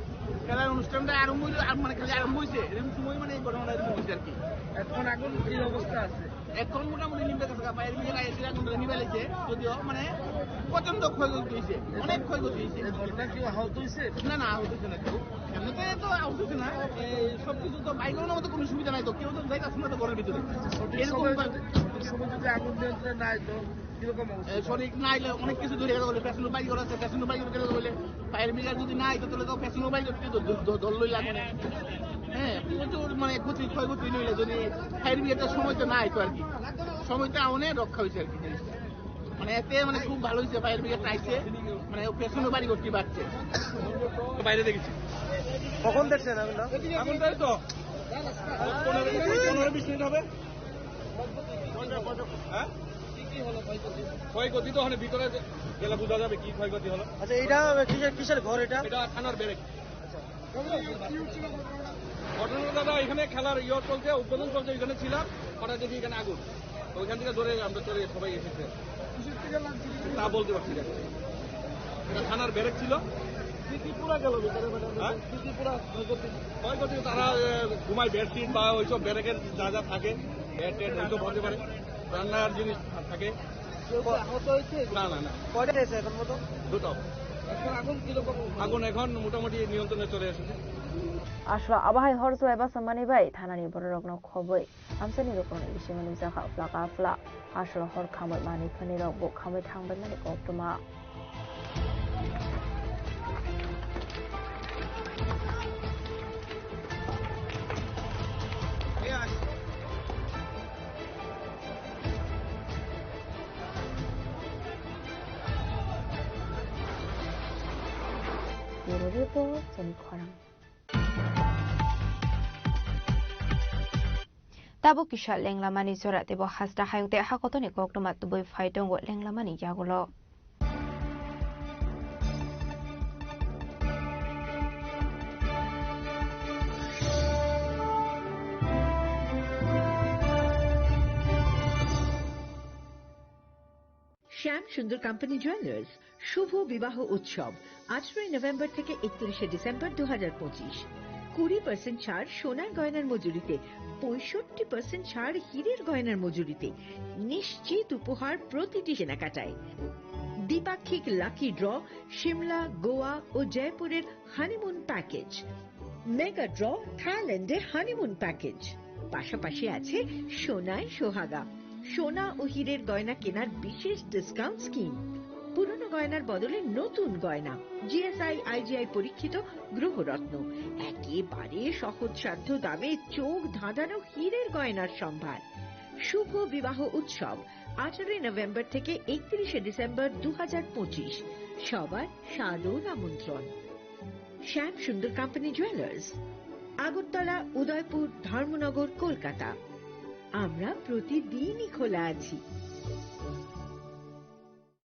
খেলার অনুষ্ঠানটা আরম্ভ হইলো, আর মানে খালি আরম্ভ হয়েছে, এরকম সময় মানে এই ঘটনাটা এরকম হয়েছে আর কি। এখন আগুন কি অবস্থা আছে? এখন মোটামুটি নিমে গেছে, ফায়ার ব্রিগেড আইসে আগুন নিভাই লাইছে, যদিও মানে প্রচন্ড ক্ষয়ক্ষতি হয়েছে, অনেক ক্ষয়ক্ষতি হয়েছে। এই ঘটনা কেউ আহত হয়েছে? না, না, আহত হয়েছে না কেউ। এমনিতে তো আহত হয়েছে না, এই সব কিছু তো বাইরে কোনো মতো কোনো সুবিধা নাই তো, কেউ তো যাইতেছে না তো ঘরের ভিতরে। সঠিক এরকম সময় বা- যদি, সঠিক সময় যদি আগুন নিয়ন্ত্রণে না হয় তো কিরকম অবস্থা? এ, সঠিক না হইলে অনেক কিছু ধরে গেলে বলে, পেছনে বাইর করা আছে, পেছনে বাইর করে গেলে বলে, ফায়ার ব্রিগেড যদি না আইতো, তাহলে তো পেছনে বাইর করতে তো দ-, দ-, দল লইলে আগুনে। হ্যাঁ, প্রচুর মানে ক্ষতি, ক্ষয়ক্ষতি নইলে যদি ফায়ার ব্রিগেডের সময় তো না আইতো আর কি। সময় তো অনেক রক্ষা হয়েছে আর কি জিনিসটা। মানে এতে মানে খুব ভালো হয়েছে, ফায়ার ব্রিগেড আইছে, মানে ও পেছনে বাড়ি করতে পারছে। বাইরে দেখেছি। কখন দেখছেন আগুনটা? এখন তাই তো পনেরো, পনেরো বিশ মিনিট হবে। হ্যাঁ? ক্ষয়ক্ষতি তো ওখানে ভিতরে গেলে বোঝা যাবে কি ক্ষয়ক্ষতি হলো। আচ্ছা, এটা কিসের, কিসের ঘর এটা? এটা থানার ব্যারেক। আচ্ছা। ঘটনা দাদা, এখানে খেলার ইয়ে চলছে, উদ্বোধন চলছে, এখানে ছিলাম, হঠাৎ দেখি এখানে আগুন, তো ওইখান থেকে ধরে আমরা চলে সবাই এসেছে। তা বলতে পারছি না। এটা থানার ব্যারেক ছিল। কি কি পুরা গেল ভিতরে, ম্যাডাম? হ্যাঁ? কি কি পুরা ক্ষয়ক্ষতি? ক্ষয়ক্ষতি তারা, এ, ঘুমায় বেডশিট বা ওইসব ব্যারেকের যা যা থাকে, বেড টেড ওইসব হতে পারে, রান্নার জিনিস থাকে। কেউ কি আহত হয়েছে? না, না, না। কয়টা হয়েছে এখন মতো? দুটো। এখন আগুন কিরকম? আগুন এখন মোটামুটি নিয়ন্ত্রণে চলে এসেছে। Ashwelo abohai hor jwlai basamani bai thanani bororokno khobwi amchaini rokno bisimani jakha phlaka phla. Ashwelo hor khamwi manwi phanirok bo khamwi thangbaimani koktwma. Bureau Report, chini khorang. Tabuk kisa lenglamani jora teibo hasta hayung tei hakotorni koktwma tubui phai tongo lenglamani yagulo. শ্যাম সুন্দর company jewellers শুভ বিবাহ উৎসব আঠারোই নভেম্বর থেকে একত্রিশে ডিসেম্বর দু হাজার পঁচিশ। কুড়ি পার্সেন্ট ছাড় সোনার গয়নার মজুরিতে, পঁয়ষট্টি পার্সেন্ট ছাড় হীরের গয়নার মজুরিতে। নিশ্চিত উপহার প্রতিটি কেনাকাটায়। দ্বিপাক্ষিক লাকি ড্র, সিমলা, গোয়া ও জয়পুরের হানিমুন প্যাকেজ। মেগা ড্র, থাইল্যান্ডের হানিমুন প্যাকেজ। পাশাপাশি আছে সোনায় সোহাগা, সোনা ও হীরের গয়না কেনার বিশেষ ডিসকাউন্ট স্কিম। পুরনো গয়নার বদলে নতুন গয়না, জিএসআই আইজিআই পরীক্ষিত গ্রহরত্ন, একেবারে সহজসাধ্য দামে চোখ ধাঁধানো হীরের গয়নার সম্ভার। শুভ বিবাহ উৎসব আঠারোই নভেম্বর থেকে একত্রিশে ডিসেম্বর দু হাজার পঁচিশ, সবার সাদর আমন্ত্রণ। শ্যাম সুন্দর কোম্পানি জুয়েলার্স, আগরতলা, উদয়পুর, ধর্মনগর, কলকাতা। আমরা প্রতিদিনই খোলা আছি।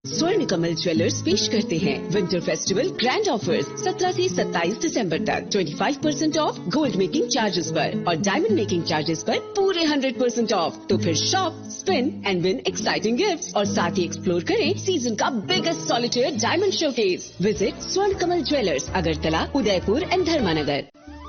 स्वर्ण कमल ज्वेलर्स पेश करते हैं विंटर फेस्टिवल ग्रैंड ऑफर्स, सत्रह से सत्ताईस दिसंबर तक। Twenty five percent of gold making charges पर और डायमंड मेकिंग चार्जेस पर पूरे हंड्रेड परसेंट ऑफ। तो फिर shop, spin and win exciting gifts और साथ ही एक्सप्लोर करें सीजन का biggest solitaire diamond showcase. Visit स्वर्ण कमल ज्वेलर्स, अगरतला, उदयपुर एंड धर्मानगर।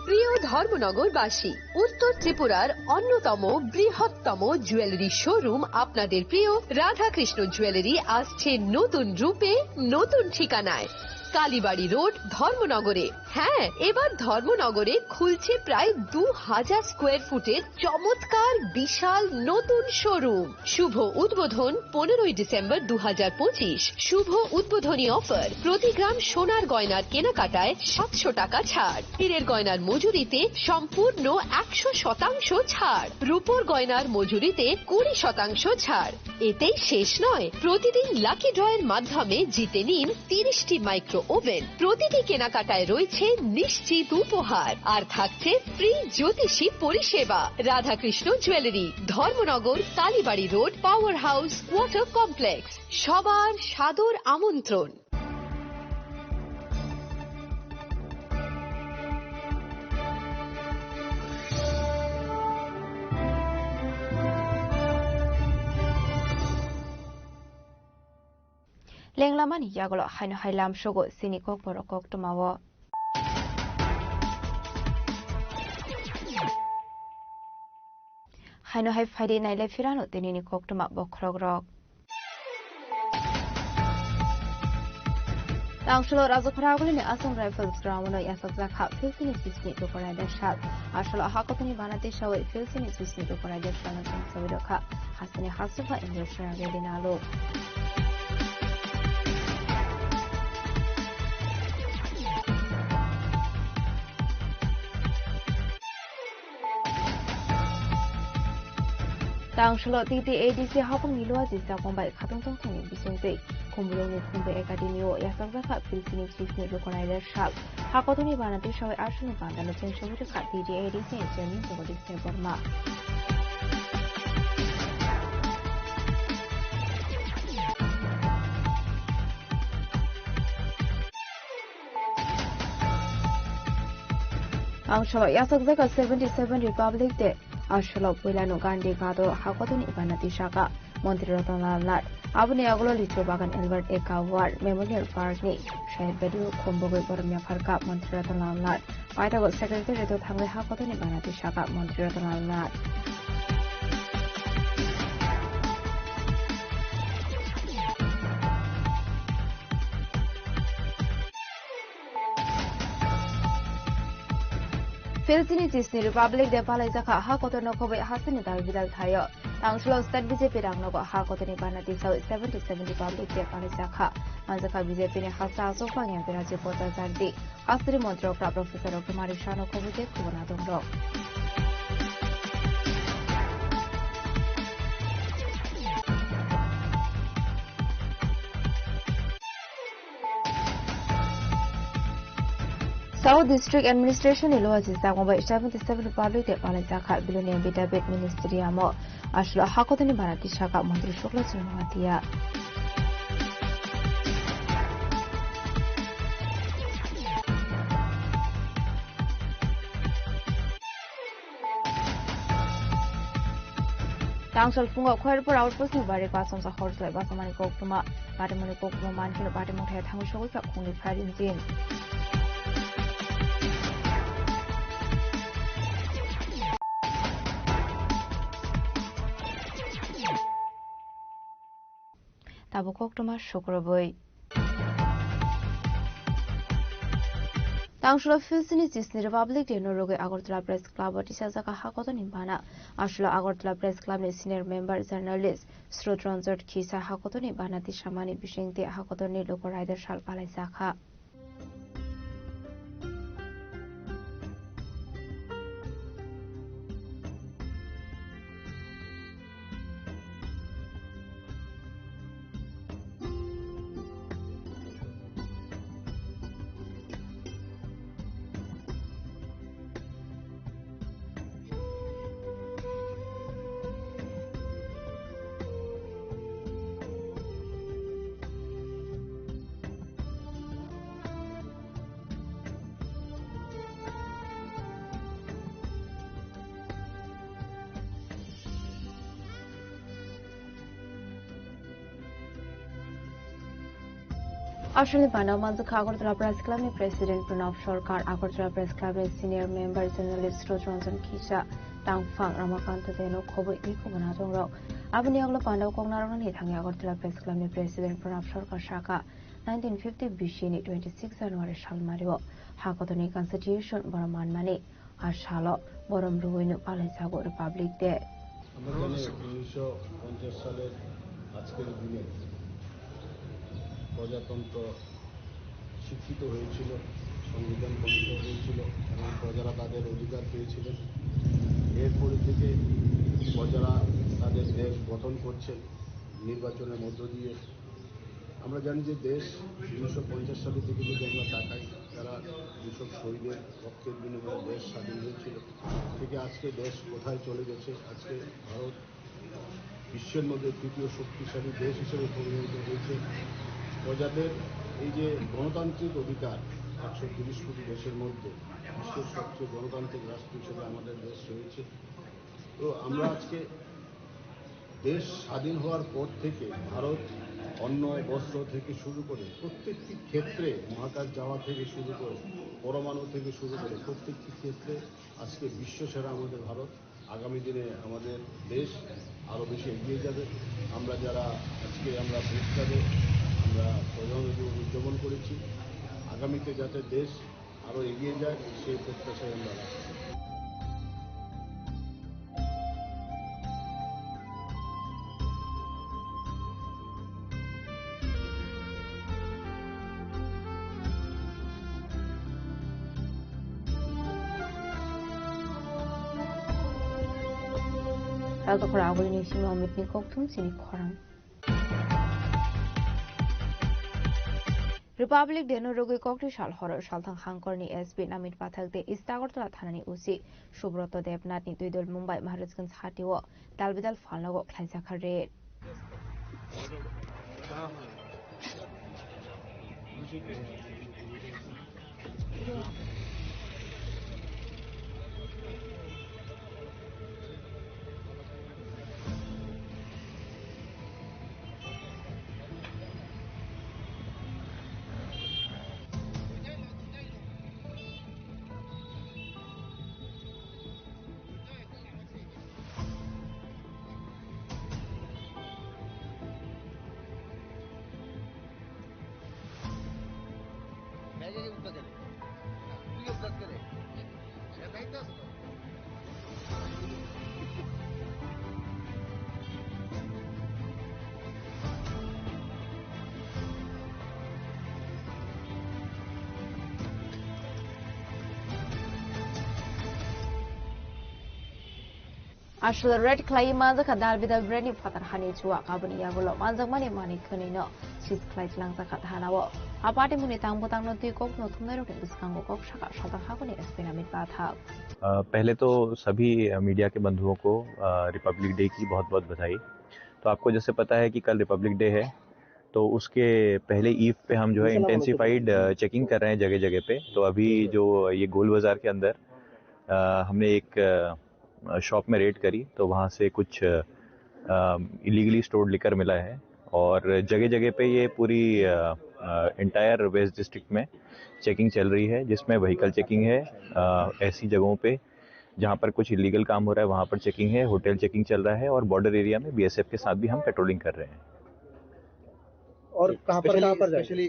প্রিয় ধর্মনগরবাসী, উত্তর ত্রিপুরার অন্যতম বৃহত্তম জুয়েলারি শোরুম আপনাদের প্রিয় রাধাকৃষ্ণ জুয়েলারি আসছে নতুন রূপে, নতুন ঠিকানায়। কালীবাড়ি রোড, ধর্মনগরে। হ্যাঁ, এবার ধর্মনগরে খুলছে প্রায় দু হাজার স্কোয়ার ফুটের চমৎকার বিশাল নতুন শোরুম। শুভ উদ্বোধন পনেরোই ডিসেম্বর দু হাজার পঁচিশ। শুভ উদ্বোধনী অফার, প্রতি গ্রাম সোনার গয়নার কেনাকাটায় সাতশো টাকা ছাড়, হীরের গয়নার মজুরিতে সম্পূর্ণ একশো শতাংশ ছাড়, রূপোর গয়নার মজুরিতে কুড়ি শতাংশ ছাড়। এতেই শেষ নয়, প্রতিদিন লাকি ড্রয়ের মাধ্যমে জিতে নিন তিরিশটি মাইক্রো ওভেন। প্রতিটি কেনাকাটায় রয়েছে নিশ্চিত উপহার, আর থাকছে ফ্রি জ্যোতিষী পরিষেবা। Radhakrishna jewellery, Dharmanagar, Kalibari road, power house, water complex. সবার সাদর আমন্ত্রণ। Lenglamani yagulo haino hai lam sugo chini kokborok koktwmao. Haino hai phaidi nailai phirano tinini koktwma bokhorokrok. Tangsulo Rajakhara agulini Assam Rifles ground-o yasakjak kha Philsini chisni Luko Raider sal. Asolo hakotoni bana tisawi Philsini chisni Luko Raider salno chengsawi rwkha. Hasteni hasteni Indra Sharma Reddy nalo. Tangsulo T T A D C hapung ni luaji chapang bai khatungtong thani bisingtwi Khumulwngni Khumbai Academy o yasakjak kha Philsini chisni Luko Raider sal. Hakotoni bana tisawi aswkni bandano chengsawi rwkha T T A D C ni chairman Jagadish Debbarma. Ang salo yasakjak kha seventy seven Republic Day. Aswkno puilano Gandhi Ghat o hakotoni bana tisaka Montri Ratan Lal Nath. Aboni yagulo Lichu Bagan Albert Ekka Ward Memorial Park ni Shahid Bedi o khumbugwi boromya pharkha Montri Ratan Lal Nath. Paithago Secretariat o thangwi hakotoni bana tisaka Montri Ratan Lal Nath. Philsini chisni Republic Day palaijakha ha kotorno khobwi hasteni dabi bidal thaio. Tangsulo state B J P rangnogo ha kotorni bana tisawi seventy seven Republic Day palaijakha. Manjakha B J P ni hasta achukphang M P Rajiv Bhattacharjee, hasteni montrok Professor Kumari Sano khobwi tei khubuna tongrok. South District Administration ni luaji jagong bai seventy seven Republic Day palai jakha. Biloni M P David Ministry amo aswlo hakotoni bana tisaka Montri Shukla Chunwatia. Tangsal phungo Khairpur outpost ni bari Kachomsa Horjlai basamani koktwma, batimoni koktwma mankheno batimung thaya thangwi sogwi kha khungni firing team. Tabuk koktwma sukrubwi. Tangsulo Philsini chisni Republic Day no rwgwi Agartala Press Club o tisajak hakotoni bana. Aswlo Agartala Press Club ni senior member journalist Srut Ranjan Khisa hakotoni bana tisamani bisingtwi hakotoni Luko Raider sal palaijakha. Aswkni panda manjakha Agartala Press Club ni President Pranab Sarkar, Agartala Press Club ni Senior Member Journalist Rojranjan Kisa, Tangphang Ramakanta Deno khoboi ni khobonajwng rok. Aboni yagulo panda kok narwknani thangwi Agartala Press Club ni President Pranab Sarkar sakha, nineteen fifty B C ni twenty six January salmario ha kotorni Constitution borom manmani. Ar salo borom rwino palaijago Republic Day. আমরা জানি উনিশশো পঞ্চাশ সালের আজকের দিনে প্রজাতন্ত্র শিক্ষিত হয়েছিল, সংবিধান প্রণীত হয়েছিল এবং প্রজারা তাদের অধিকার পেয়েছিলেন। এরপরে থেকে প্রজারা তাদের দেশ গঠন করছেন নির্বাচনের মধ্য দিয়ে। আমরা জানি যে দেশ উনিশশো পঞ্চাশ সালের দিকে যদি আমরা তাকাই, তারা কৃষক শহীদের রক্তের বিনিময়ে দেশ স্বাধীন হয়েছিল, থেকে আজকে দেশ কোথায় চলে গেছে। আজকে ভারত বিশ্বের মধ্যে তৃতীয় শক্তিশালী দেশ হিসেবে পরিণত হয়েছে। প্রজাদের এই যে গণতান্ত্রিক অধিকার, একশো তিরিশ কোটি দেশের মধ্যে বিশ্বের সবচেয়ে গণতান্ত্রিক রাষ্ট্র হিসেবে আমাদের দেশ রয়েছে। তো আমরা আজকে দেশ স্বাধীন হওয়ার পর থেকে ভারত অন্ন, বস্ত্র থেকে শুরু করে প্রত্যেকটি ক্ষেত্রে, মহাকাশ যাওয়া থেকে শুরু করে, পরমাণু থেকে শুরু করে প্রত্যেকটি ক্ষেত্রে আজকে বিশ্বসেরা আমাদের ভারত। আগামী দিনে আমাদের দেশ আরও বেশি এগিয়ে যাবে। আমরা যারা আজকে আমরা ভোট কার্ডে আমরা প্রজাতন্ত্র দিবস উদযাপন করেছি, আগামীতে যাতে দেশ আরও এগিয়ে যায়, সেই প্রত্যাশায় আমরা রাখছি। Saltokhor agulini simi Omitni kokthum chini khorang. Republic Day no rwgwi kokni sal horo salthang hangkorni S P Namit Pathak tei East Agartala thanani O C Subroto Debnath ni twidul Mumbai Maharajganj hatio dalbidal phalnogo khlaijakha raid. Aswk raid khlaiwi manjakha dal bidal brand ni phatar hani chuak, aboni yagulo manjakmani manwi khwnwi no seize khlai chwlangjakha thana o. A party mungni tang bwtang no twi kok no thumnai rokni bwskango kok sakha salthang hangkorni S P Namit Pathak. अ, पहले तो सभी, अ, मीडिया के बंधुओं को, अ, Republic day की बहुत-बहुत बधाई। तो आपको जैसे पता है कि कल रिपब्लिक डे है, तो उसके पहले ईव पे हम जो है इंटेंसिफाइड, अ, चेकिंग कर रहे हैं जगह-जगह पे। तो अभी जो ये गोल बाज़ार के अंदर, अ, हमने एक, अ, शॉप में रेड करी, तो वहाँ से कुछ, अ, इलीगली स्टोर्ड लिकर मिला है और जगह-जगह पे ये पूरी, अ, अ, एंटायर वेस्ट डिस्ट्रिक्ट में चेकिंग चल रही है, जिसमें व्हीकल चेकिंग है, अ, ऐसी जगहों पे जहाँ पर कुछ इलीगल काम हो रहा है, वहाँ पर चेकिंग है, होटल चेकिंग चल रहा है और बॉर्डर एरिया में बीएसएफ के साथ भी हम पेट्रोलिंग कर रहे हैं। और कहाँ पर, कहाँ पर जाएंगे? स्पेशली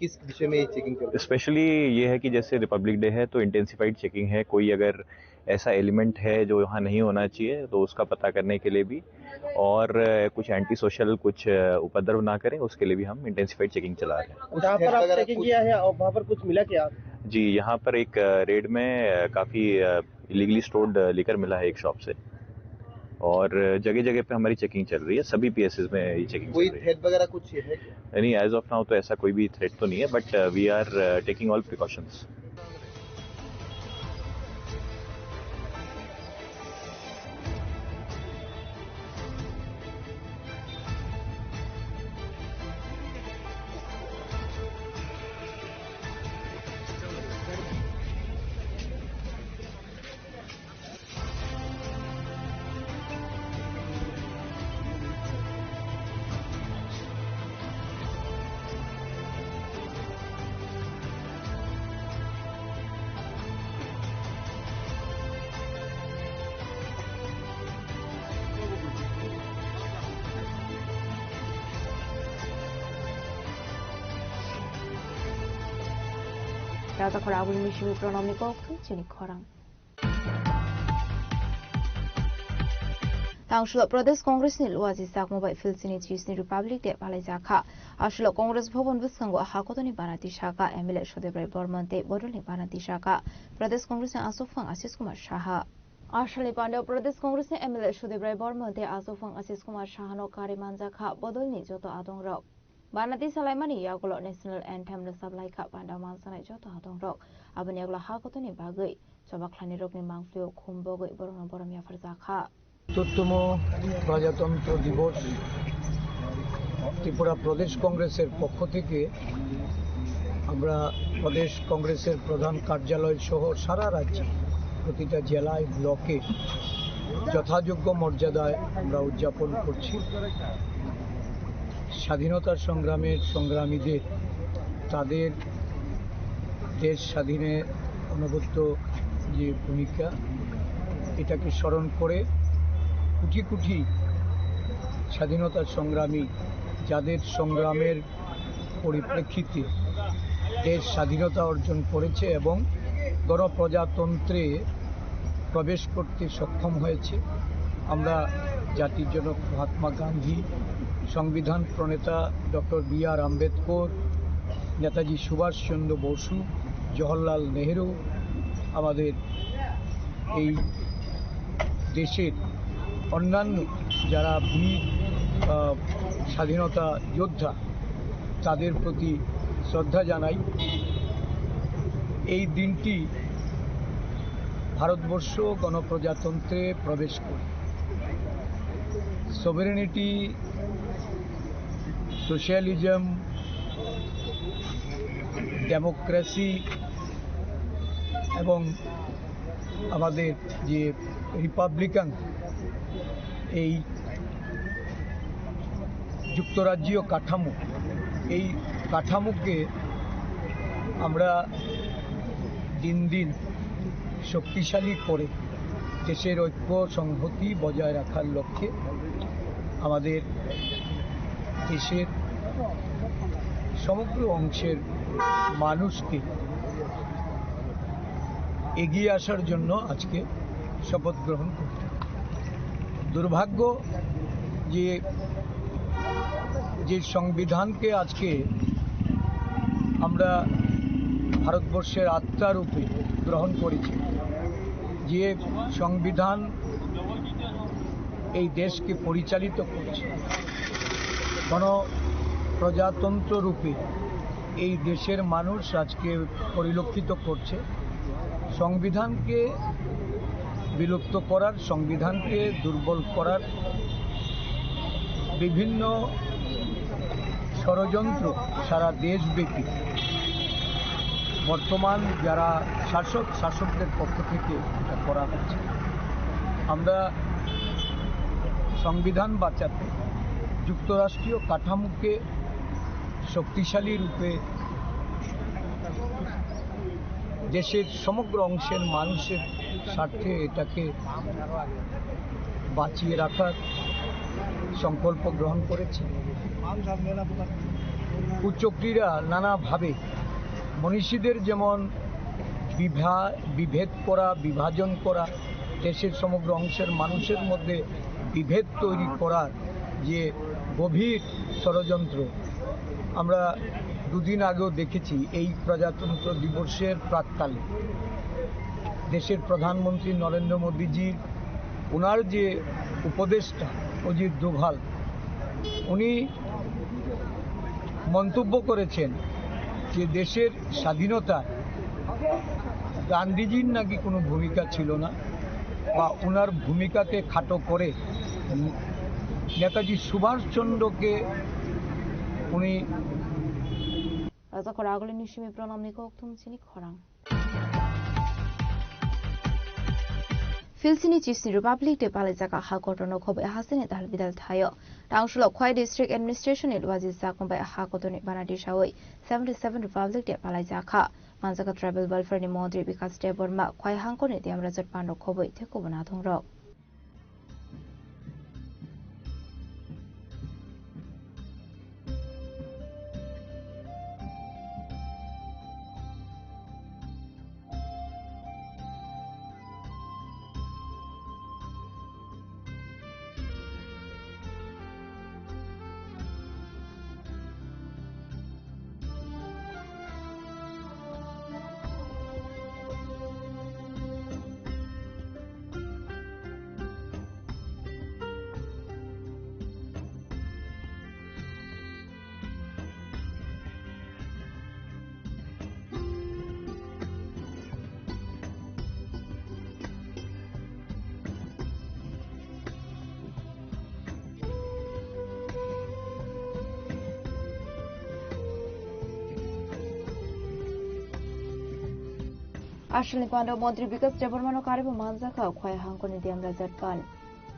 किस विषय में ये चेकिंग कर रहे हैं? स्पेशली ये है कि जैसे रिपब्लिक डे है, तो इंटेंसिफाइड चेकिंग है। कोई अगर ऐसा एलिमेंट है जो यहाँ नहीं होना चाहिए, तो उसका पता करने के लिए भी, और कुछ एंटी सोशल कुछ उपद्रव ना करें, उसके लिए भी हम इंटेंसिफाइड चेकिंग चला रहे हैं। जहाँ पर आप चेकिंग किया है, वहाँ पर कुछ मिला क्या? जी, यहाँ पर एक रेड में काफ़ी इलीगली स्टोर्ड लिकर मिला है एक शॉप से, और जगह-जगह पे हमारी चेकिंग चल रही है, सभी पीएसएस में ये चेकिंग चल रही है। कोई थ्रेट वगैरह कुछ है क्या? नहीं, एज ऑफ नाउ तो ऐसा कोई भी थ्रेट तो नहीं है, but we are taking all precautions. Rajakhor Agulini simi Pranamni kok thum chini khorang. Tangsulo Pradesh Congress ni luaji sakmo bai Philistini Chisni Republic Day palai jakha. Asulo Congress Bhavan bwskango hakotoni bana tisaka M L A Sudebrai Borman tei bodolni bana tisaka Pradesh Congress ni aswk phang Ashish Kumar Saha. Asalni pandao Pradesh Congress ni M L A Sudebrai Borman tei aswk phang Ashish Kumar Sahano kari manjakha bodolni joto adongrok. Banati salaimani yagulo National Anthem rwchap laikha panda mansanai joto adongrok. Aboni yagulo hakotoni bagwi chobakhlainirokni mangphlio khum bogwi borokno borom yapharjakha. চতুর্থতম প্রজাতন্ত্র দিবস ত্রিপুরা প্রদেশ কংগ্রেসের পক্ষ থেকে আমরা প্রদেশ কংগ্রেসের প্রধান কার্যালয় সহ সারা রাজ্যে প্রতিটা জেলায় ব্লকে যথাযোগ্য মর্যাদায় আমরা উদযাপন করছি। স্বাধীনতা সংগ্রামের সংগ্রামীদের, তাদের দেশ স্বাধীনে অনবদ্য যে ভূমিকা, এটাকে স্মরণ করে কোটি কোটি স্বাধীনতা সংগ্রামী, যাদের সংগ্রামের পরিপ্রেক্ষিতে দেশ স্বাধীনতা অর্জন করেছে এবং গণপ্রজাতন্ত্রে প্রবেশ করতে সক্ষম হয়েছে। আমরা জাতির জনক মহাত্মা গান্ধী, সংবিধান প্রণেতা ডক্টর বি আর আম্বেদকর, নেতাজি সুভাষচন্দ্র বসু, জওহরলাল নেহেরু, আমাদের এই দেশের অন্যান্য যারা বীর, আহ, স্বাধীনতা যোদ্ধা, তাদের প্রতি শ্রদ্ধা জানাই। এই দিনটি ভারতবর্ষ গণপ্রজাতন্ত্রে প্রবেশ করে। সভারেনিটি, সোশ্যালিজম, ডেমোক্রেসি এবং আমাদের যে রিপাবলিকান, এই যুক্তরাজ্যীয় কাঠামো, এই কাঠামোকে আমরা দিন দিন শক্তিশালী করে দেশের ঐক্য সংহতি বজায় রাখার লক্ষ্যে আমাদের দেশের সমগ্র অংশের মানুষকে এগিয়ে আসার জন্য আজকে শপথ গ্রহণ করতে। দুর্ভাগ্য যে, যে সংবিধানকে আজকে আমরা ভারতবর্ষের আত্মা রূপে গ্রহণ করেছি, যে সংবিধান এই দেশকে পরিচালিত করছে, গণপ্রজাতন্ত্র রূপে এই দেশের মানুষ আজকে পরিলক্ষিত করছে। সংবিধানকে বিলুপ্ত করার, সংবিধানকে দুর্বল করার বিভিন্ন ষড়যন্ত্র সারা দেশব্যাপী বর্তমান যারা শাসক, শাসকদের পক্ষ থেকে এটা করা হচ্ছে। আমরা সংবিধান বাঁচাতে, যুক্তরাষ্ট্রীয় কাঠামোকে শক্তিশালী রূপে দেশের সমগ্র অংশের মানুষের স্বার্থে এটাকে বাঁচিয়ে রাখার সংকল্প গ্রহণ করেছি। কুচক্রীরা নানাভাবে মনীষীদের যেমন বিভা-, বিভেদ করা, বিভাজন করা, দেশের সমগ্র অংশের মানুষের মধ্যে বিভেদ তৈরি করার যে গভীর ষড়যন্ত্র, আমরা দুদিন আগেও দেখেছি। এই প্রজাতন্ত্র দিবসের প্রাক্কালে দেশের প্রধানমন্ত্রী নরেন্দ্র মোদীজির, ওনার যে উপদেষ্টা অজিত দোভাল, উনি মন্তব্য করেছেন যে দেশের স্বাধীনতায় গান্ধীজির নাকি কোনো ভূমিকা ছিল না বা ওনার ভূমিকাকে খাটো করে নেতাজি সুভাষচন্দ্রকে উনি Rajakhor Agulini simi Pranamni kok thum chini khorang. Philistini Chisni Republic Day palai jaka ha kotorno khoboi hasteni dal bidal thaio. Tangsulo Khwai District Administration ni luaji jakong bai ha kotorni bana tisawi seventy seven Republic Day palai jakha. Manjaka Tribal Welfare ni Montri Bikas Debbarma, Khwai hangkorni Diyamrajat Pando khoboi tei kubun athongrok. Aswkni panda Montri Bikas Debbarmano karibo manjakha Khwai hangkoni D M Rajat Khan,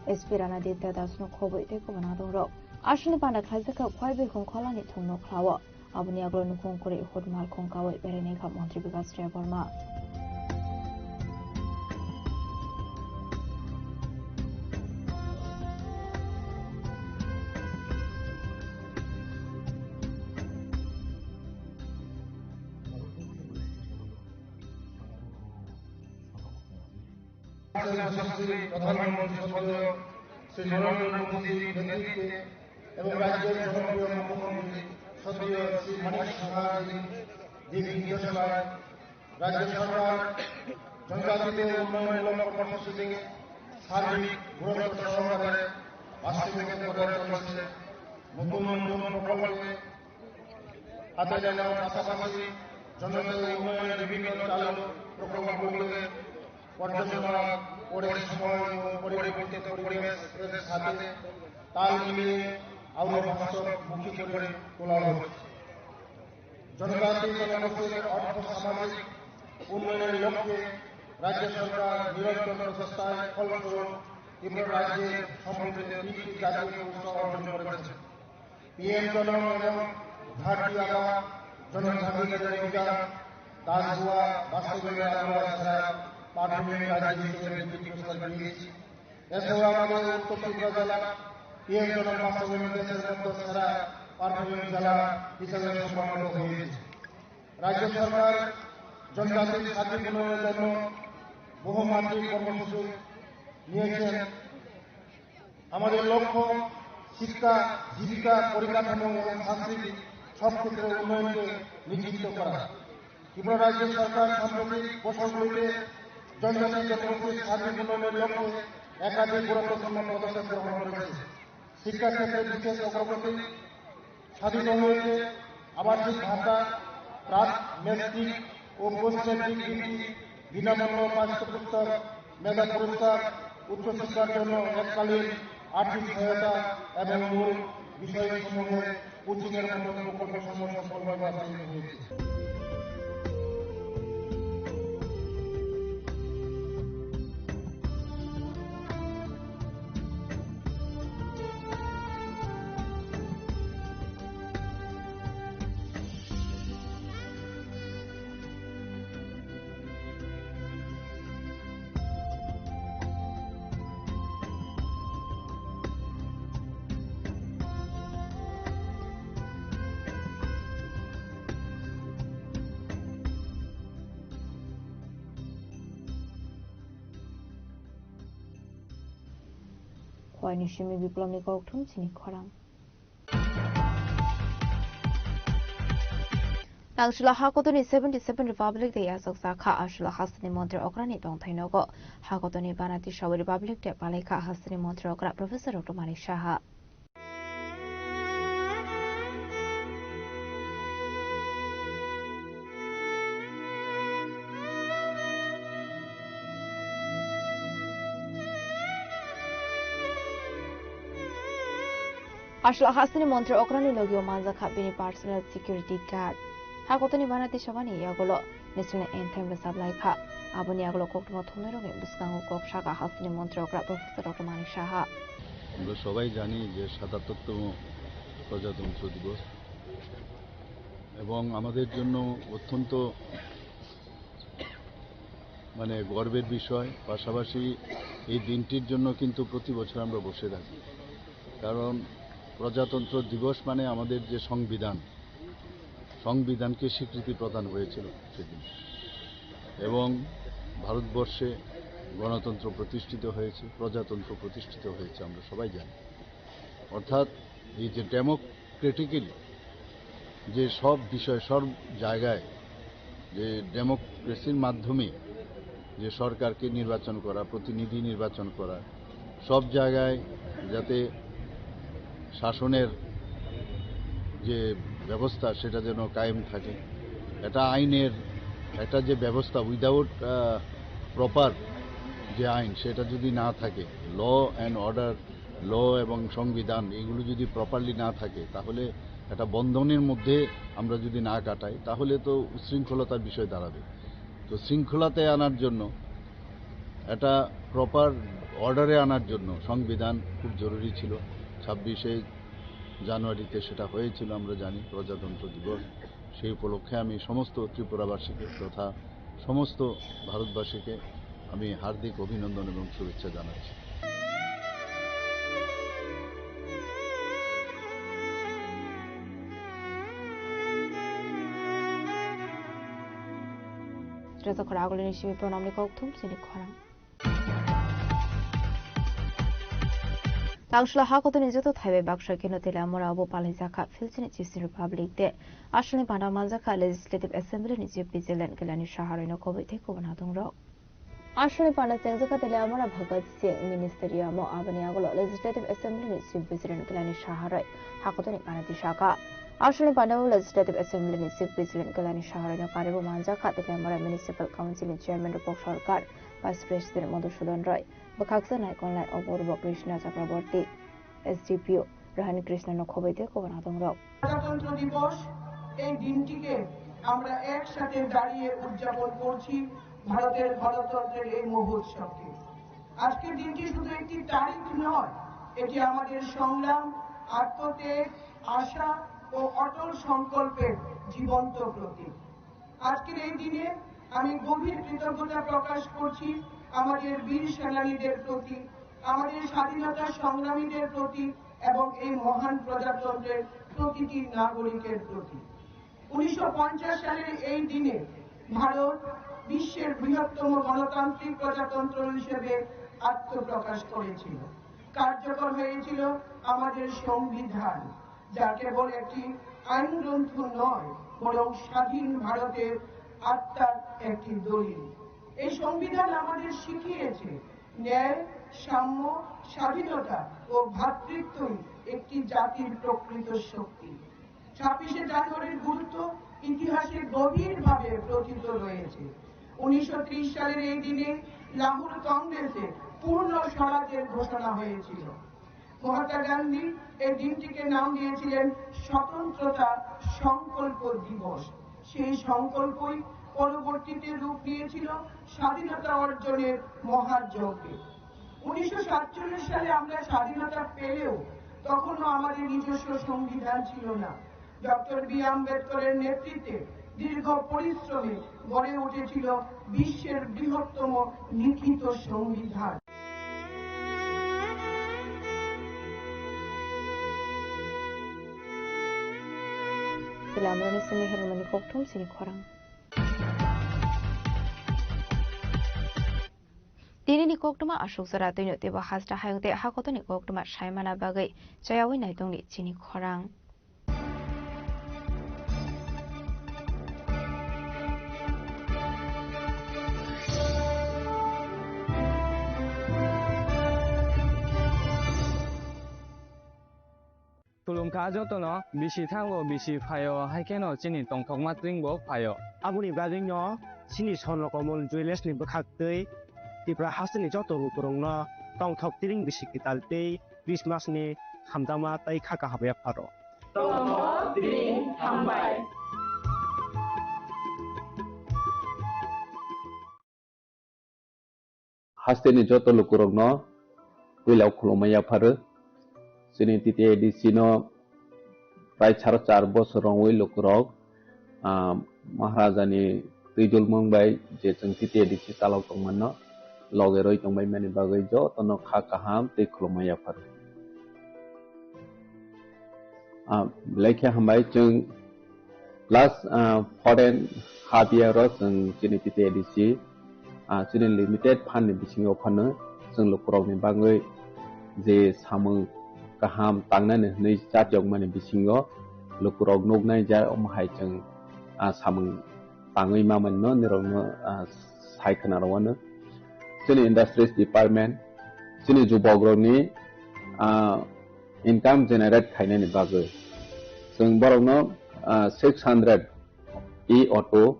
S P Rana Ditya Dasno khobwi tei kubun adongrok. Aswkni panda khlaijakha Khwai Bihung Kholani thungno khlao. Aboni agro nukhung kwrwi hut malkhung kawi beraini kha Montri Bikas Debbarma. প্রধানমন্ত্রী শ্রদ্ধেয় শ্রী নরেন্দ্র মোদীজির নেতৃত্বে এবং রাজ্যের জনপ্রিয় মুখ্যমন্ত্রী শ্রদ্ধেয় শ্রী মানিক সাহাজির দিক নির্দেশনায় রাজ্য সরকার জনজাতিদের উন্নয়নমূলক কর্মসূচিকে সার্বিক গুরুত্ব সহকারে বাস্তবায়ন করে চলেছে। নতুন নতুন প্রকল্পে হাতে নেওয়ার পাশাপাশি জনজাতি উন্নয়নের বিভিন্ন চালু প্রকল্পগুলোকে পর্যালোচনা করে সময় ও পরিবর্তিত পরিবেশের সাথে তাল মিলিয়ে আরও বাস্তবমুখী করে তোলা হচ্ছে। জনজাতি জনগোষ্ঠীর অর্থ সামাজিক উন্নয়নের লক্ষ্যে রাজ্য সরকার নিরন্তর প্রচেষ্টায় ফলস্বরূপ ত্রিপুরা রাজ্যের সমৃদ্ধিতে তিনটি জাতীয় পুরস্কার অর্জন করেছে। পিএম জনগণ এবং ভারতীয় আবাস জনভাগিদারি অভিযান, দাসভুয়া বাস্তবায়নে আমরা সেরা পারফর্মিং রাজ্য হিসেবে দুটি পুরস্কার পেয়েছি। এছাড়াও আমাদের উত্তর ত্রিপুরা জেলা পিএম জনগণ বাস্তবায়নে দেশের মধ্যে সেরা পারফর্মিং জেলা হিসেবে সম্মানিত হয়েছে। রাজ্য সরকার জনজাতির সার্বিক উন্নয়নের জন্য বহুমাত্রিক কর্মসূচি নিয়েছেন। আমাদের লক্ষ্য শিক্ষা, জীবিকা, পরিকাঠামো এবং সাংস্কৃতিক সব ক্ষেত্রে উন্নয়নকে নিশ্চিত করা। ত্রিপুরা রাজ্য সরকার সাম্প্রতিক বছরগুলিতে জনজাতি জনগোষ্ঠীর সার্বিক উন্নয়নের লক্ষ্যে একাধিক গুরুত্বপূর্ণ পদক্ষেপ গ্রহণ করেছে। শিক্ষাক্ষেত্রে বিশেষ অগ্রগতি সাধিত হয়েছে। আবাসিক ভাতা, প্রাক মেট্রিক ও পোস্ট মেট্রিক বৃত্তি, বিনামূল্য পাঠ্যপুস্তক, মেধা পুরস্কার, উচ্চশিক্ষার জন্য এককালীন আর্থিক সহায়তা এবং মূল বিষয়সমূহে কোচিংয়ের মতো প্রকল্পসমূহ সফলভাবে বাস্তবায়িত হয়েছে। Khwaini simi Biplobni kokthum chini khorang. Nangchila hakotoni seventy seven Republic Day achuk jakha, achula hasteni montri okrani tongthai nogo. Hakotoni banati sawi Republic Day palaikha hasteni montri okra Professor Doctor Manik Saha. Achula hasteni montri okrani logio manjakha bini personal security guard. Hakotoni banati sabani yagulo National Anthem rwchap lai kha. Aboni yagulo koktwma thumnairokni bwskango kok sakha hasteni montri okra Professor Doctor Manik Saha. আমরা সবাই জানি যে সাতাত্তরতম প্রজাতন্ত্র দিবস এবং আমাদের জন্য অত্যন্ত মানে গর্বের বিষয়। পাশাপাশি এই দিনটির জন্য কিন্তু প্রতি বছর আমরা বসে থাকি, কারণ প্রজাতন্ত্র দিবস মানে আমাদের যে সংবিধান, সংবিধানকে স্বীকৃতি প্রদান হয়েছিল সেদিন। এবং ভারতবর্ষে গণতন্ত্র প্রতিষ্ঠিত হয়েছে, প্রজাতন্ত্র প্রতিষ্ঠিত হয়েছে, আমরা সবাই জানি। অর্থাৎ এই যে ডেমোক্রেটিক্যালি যে সব বিষয়, সব জায়গায় যে ডেমোক্রেসির মাধ্যমে যে সরকারকে নির্বাচন করা, প্রতিনিধি নির্বাচন করা, সব জায়গায় যাতে শাসনের যে ব্যবস্থা সেটা যেন কায়েম থাকে। এটা আইনের একটা যে ব্যবস্থা, উইদাউট প্রপার যে আইন, সেটা যদি না থাকে, ল অ্যান্ড অর্ডার, ল এবং সংবিধান এগুলো যদি প্রপারলি না থাকে, তাহলে একটা বন্ধনের মধ্যে আমরা যদি না কাটাই, তাহলে তো উচ্ছৃঙ্খলতার বিষয় দাঁড়াবে। তো শৃঙ্খলাতে আনার জন্য, একটা প্রপার অর্ডারে আনার জন্য সংবিধান খুব জরুরি ছিল। ছাব্বিশে জানুয়ারিতে সেটা হয়েছিল, আমরা জানি, প্রজাতন্ত্র দিবস। সেই উপলক্ষে আমি সমস্ত ত্রিপুরাবাসীকে তথা সমস্ত ভারতবাসীকে আমি হার্দিক অভিনন্দন এবং শুভেচ্ছা জানাচ্ছি। Reza khorang agulini simi pranamni kokthum chini khorang. Tangshla hakotoni joto thaibai baksa keno tele amora obo palai jakha Philchini Chief Republic de. Aswlni panda manjakha Legislative Assembly ni Chief Vigilant Kalyani Saha roino koboi tei kobana tongrok. Aswlni panda chengjakha tele amora Bhagat Singh Ministerium o aboni agulo Legislative Assembly ni Chief Vigilant Kalyani Saha roi hakotoni panda tisaka. Aswlni panda o Legislative Assembly ni Chief Vigilant Kalyani Saha roino karibo manjakha tele amora Municipal Council ni Chairman Rupak Sarkar, Vice President Madhusudan Roy, bwkhaksa naikolnai Apurba Krishna Chakraborty, S D P O Rohan Krishna no khoboi tei kobana tongrok. গণতন্ত্র দিবস, এই দিনটিকে আমরা একসাথে দাঁড়িয়ে উদযাপন করছি ভারতের গণতন্ত্রের এই মহোৎসবকে। আজকের দিনটি শুধু একটি তারিখ নয়, এটি আমাদের সংগ্রাম, আত্মত্যাগ, আশা ও অটল সংকল্পের জীবন্ত প্রতীক। আজকের এই দিনে আমি গভীর কৃতজ্ঞতা প্রকাশ করছি আমাদের বীর সেনানীদের প্রতি, আমাদের স্বাধীনতা সংগ্রামীদের প্রতি এবং এই মহান প্রজাতন্ত্রের প্রতিটি নাগরিকের প্রতি। উনিশশো পঞ্চাশ সালের এই দিনে ভারত বিশ্বের বৃহত্তম গণতান্ত্রিক প্রজাতন্ত্র হিসেবে আত্মপ্রকাশ করেছিল। কার্যকর হয়েছিল আমাদের সংবিধান, যা কেবল একটি আইন গ্রন্থ নয়, বরং স্বাধীন ভারতের আত্মার একটি দলিল। এই সংবিধান আমাদের শিখিয়েছে ন্যায়, সাম্য, স্বাধীনতা ও ভ্রাতৃত্বই একটি জাতির প্রকৃত শক্তি। ছাব্বিশে জানুয়ারির গুরুত্ব ইতিহাসে গভীরভাবে প্রোথিত রয়েছে। উনিশশো ত্রিশ সালের এই দিনে লাহোর কংগ্রেসে পূর্ণ স্বরাজের ঘোষণা হয়েছিল। মহাত্মা গান্ধী এই দিনটিকে নাম দিয়েছিলেন স্বতন্ত্রতা সংকল্প দিবস। সেই সংকল্পই পরবর্তীতে রূপ নিয়েছিল স্বাধীনতা অর্জনের মহাযজ্ঞে। উনিশশো সাতচল্লিশ সালে আমরা স্বাধীনতা পেলেও তখনও আমাদের নিজস্ব সংবিধান ছিল না। ডক্টর বি আম্বেদকরের নেতৃত্বে দীর্ঘ পরিশ্রমে গড়ে উঠেছিল বিশ্বের বৃহত্তম লিখিত সংবিধান। Tila amrani simi hermani kokthum sini khorang. Tinini koktwma aswk jora twino teibo hasta hayung tei hakotoni koktwma saimana bagwi chayaui naitongni chini khorang. Khulumkha jotono, bisi thango, bisi phaio, hai kheno chini tongthokma twingbo phaio. Aboni bagwino chini Swarno Komol Jewellers ni bwkhaktwi Tripura hasteni joto lukurokno tongthok tiring bisi kwtal tei Christmas ni hamjakma tei kha kaham yapharo. Tongo, ring, hambai. Hasteni joto lukurokno puila khulumma yapharo. Chini T T A D C no prai saro char bosor rongwi lukurok, ah, Maharajani twijolmung bai je chwng T T A D C chalok tongmano loge rwi tongbaimani bagwi jotono kha kaham tei khulumma yapharo. Ah, belai khe hambai chwng last, ah, foreign half year o chwng chini T T A D C, ah, chini limited fund ni bisingo phano chwng lukurokni bagwi je samung kaham tangnani hwnwi chatyokmani bisingo lukurok nuknai ja omo hai chwng, ah, samung tangwi mamani no nirokno, ah, sai khna rwano. Chini industries department, chini jubokrokni, ah, income generate khainani bagwi. Chwng borokno, ah, six hundred e-auto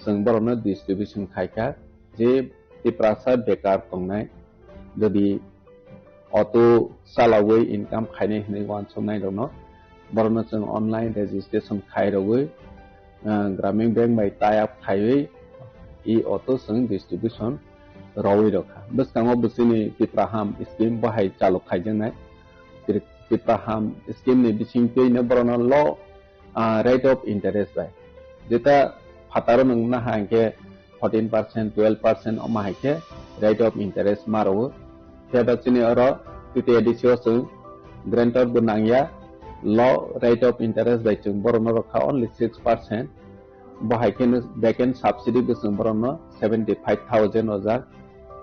chwng borokno distribution khaikha, je Tiprasa bekar tongnai, jodi auto chalaui income khainai hwnwi uansuknai rokno, borokno chwng online registration khai rwui, ah, Gramin Bank bai tie up khaiwi, e auto chwng distribution rwwi rwkha. Bwskango bo chini Tipraham scheme bo hai chalok khaijaknai. Tri-, Tipraham scheme ni bisingtwi no borokno low, ah, rate of interest bai. Jeta phataro nwng naha hwnkhe fourteen percent, twelve percent omo hai khe rate of interest ma rwo. Phiya ba chini oro T T A D C o chwng guarantor bo nangya, low rate of interest bai chwng borokno rwkha only six percent. Bo hai kheno backend subsidy bo chwng borokno seventy five thousand rojak.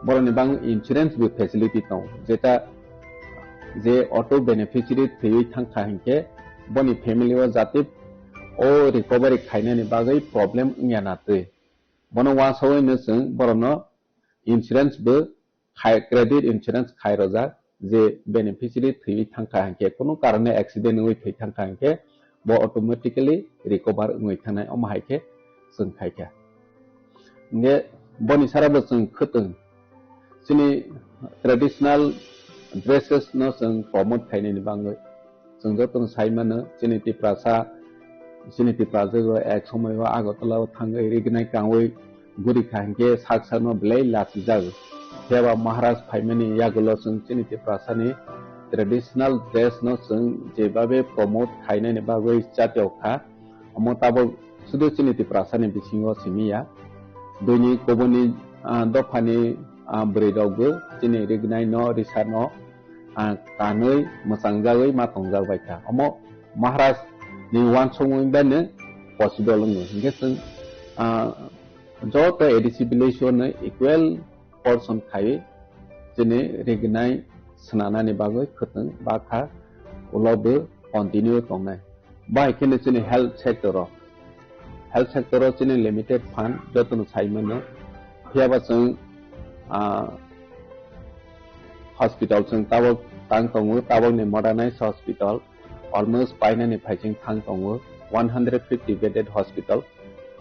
Borokni bang insurance bo facility tongo, jeta je auto beneficiary thwiwi thangkha hinkhe boni family o jate o recovery khainani bagwi problem wngya na twi. Bono uansugwi no chwng borokno insurance bo khai, credit insurance khai rojak, je beneficiary thwiwi thangkha hinkhe, kunu karone accident wngwi thwi thangkha hinkhe, bo automatically recover wngwi thangnai, omo hai khe chwng khaikha. Hinkhe boni sara bo chwng khwtwng, chini traditional dresses no chwng promote khainani bagwi. Chwng jotono sai mano, chini Tiprasa, chini Tiprasa rok ek somoi o Agartala o thangwi rignai kangwi guri kha hinkhe sak sakno belai lachijak. Phiya ba Maharaj phaimani yagulo chwng chini Tiprasa ni traditional dress no chwng jebabe promote khainani bagwi chatio kha. Omo tabok sudu chini Tiprasa ni bisingo simi ya. Buini kubuni, ah, dophani, ah, bwrwi rok bo chini rignai no risa no ah, kanwi mwchangjagwi ma tongjak bai kha. Omo Maharaj ni uansukmung bai no possible wngo. Hinkhe chwng, ah, joto A D C village o no equal portion khaiwi chini rignai swnanani bagwi khwtwng bakha ulo bo continue tongnai. Bahai kheno chini health sector o, health sector o chini limited fund jotono sai mano. Phiya ba chwng, ah, hospital chwng tabok tang tongo, tabok ni modernized hospital almost painani phaiching thang tongo, one hundred fifty bedded hospital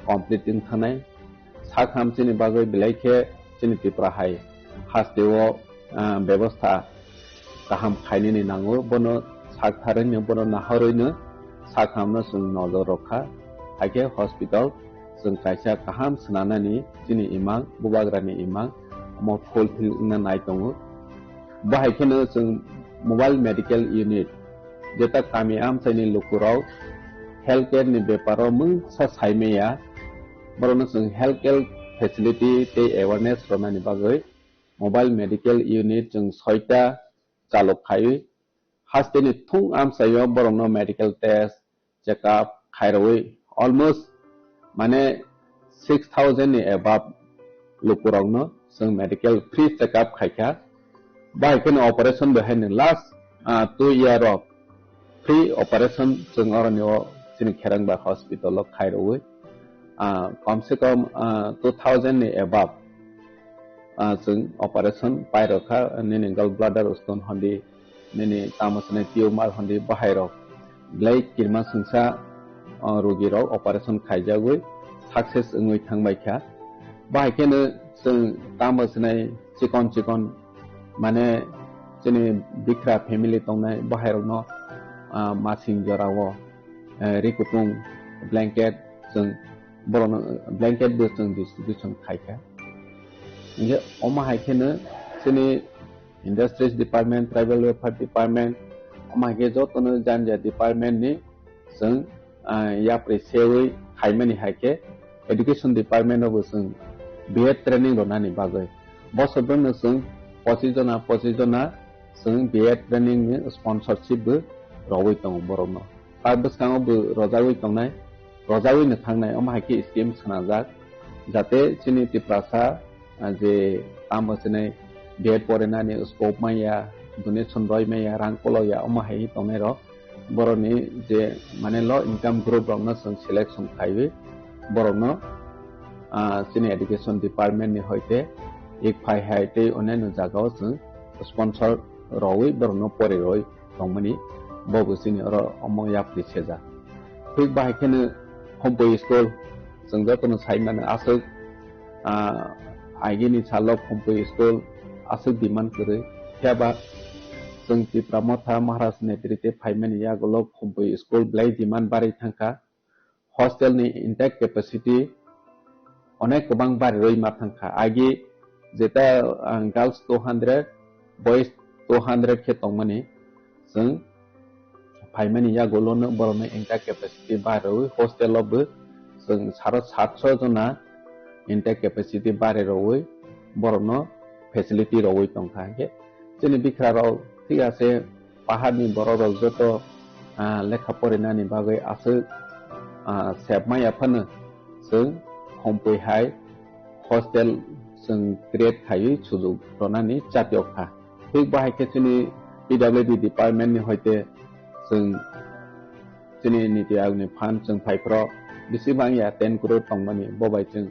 complete wng thangnai. Sak ham chini bagwi belai khe chini Tripura hai haste o, ah, bebostha kaham khainani nango, bono sak tharwino, bono nahorwino sak hamno chwng nojor rwkha. Haikhe hospital chwng kaisa kaham swnanani chini imang, bubagrani imang omo fulfill wngna nai tongo. Bo hai kheno chwng mobile medical unit, jeta kami amchaini lukurok healthcare ni beparo mungsa saimaya, borokno chwng healthcare facility tei awareness rwnani bagwi mobile medical unit chwng soita chalok khaiwi, hasteni thung amchaio borokno medical test, check up khairogwi almost, mane, six thousand ni above lukurokno chwng medical free check up khaikha. Bahai kheno operation bo haino last, ah, two year o free operation chwng oroni o chini Kherangba hospital o khairogwi, ah, kom se kom, ah, two thousand ni above, ah, chwng operation pairokha, nini gallbladder stone hondi, nini tamo swnai tumor hondi bahairok belai kirma swngsa, ah, rogirok operation khaijagwi success wngwi thangbaikha. Bahai kheno chwng tamo swnai chikon chikon, mane, chini bikra family tongnai bahairokno, ah, masing jorao, eh, ri kutung blanket chwng borokno blanket bo chwng distribution khaikha. Hinkhe omo hai kheno chini Industries Department, Tribal Welfare Department, omo hai khe jotono janja department ni chwng, ah, yapri sewi khaimani hai khe education department o bo chwng B Ed training rwnani bagwi. Bosor bwrwino chwng pochis jona, pochis jona chwng B Ed training ni sponsorship bo rogwi tongo borokno. Ta bwskango bo rojagwi tongnai, rojagwi no thangnai, omo hai khe scheme swnajak, jate chini Tiprasa, ah, je tamo swnai B Ed porinani scope manya, donation roi manya, rang kolokya, omo hai tongnai rok. Borokni je, mane, low income group rokno chwng selection khaiwi borokno, ah, chini education department ni hoite ek phai hai tei onyaino jagao chwng sponsor rogwi borokno pori roi tongmani, bo bo chini oro omo yapri sejak. Thik bahai kheno Khumpui school, chwng jotono sai mano aswk, ah, agini salo Khumpui school aswk demand kwrwi. Phiya ba chwng Tipra Motha Maharaj netrite phaimani yagulo Khumpui school belai demand barwi thangkha. Hostel ni intake capacity onek kwbang barirwi ma thangkha. Agi jeta, ah, girls two hundred, boys two hundred khe tongmani, chwng phaimani yagulono borokno intact capacity barirwi hostel o bo chwng saro satso jona intact capacity barirwi borokno facility rwwi tongkha. Hinkhe chini bikhra rok thik ase, paharni borok rok joto, ah, lekha porinani bagwi aswk, ah, sep maya phano chwng hompui hai hostel chwng create khaiwi sujuk rwnani chatiyok kha. Thik bahai khe chini P W D department ni hoite chwng chini Niti Aayog ni fund chwng phai phro bisi bang ya ten crore tongmani, bo bai chwng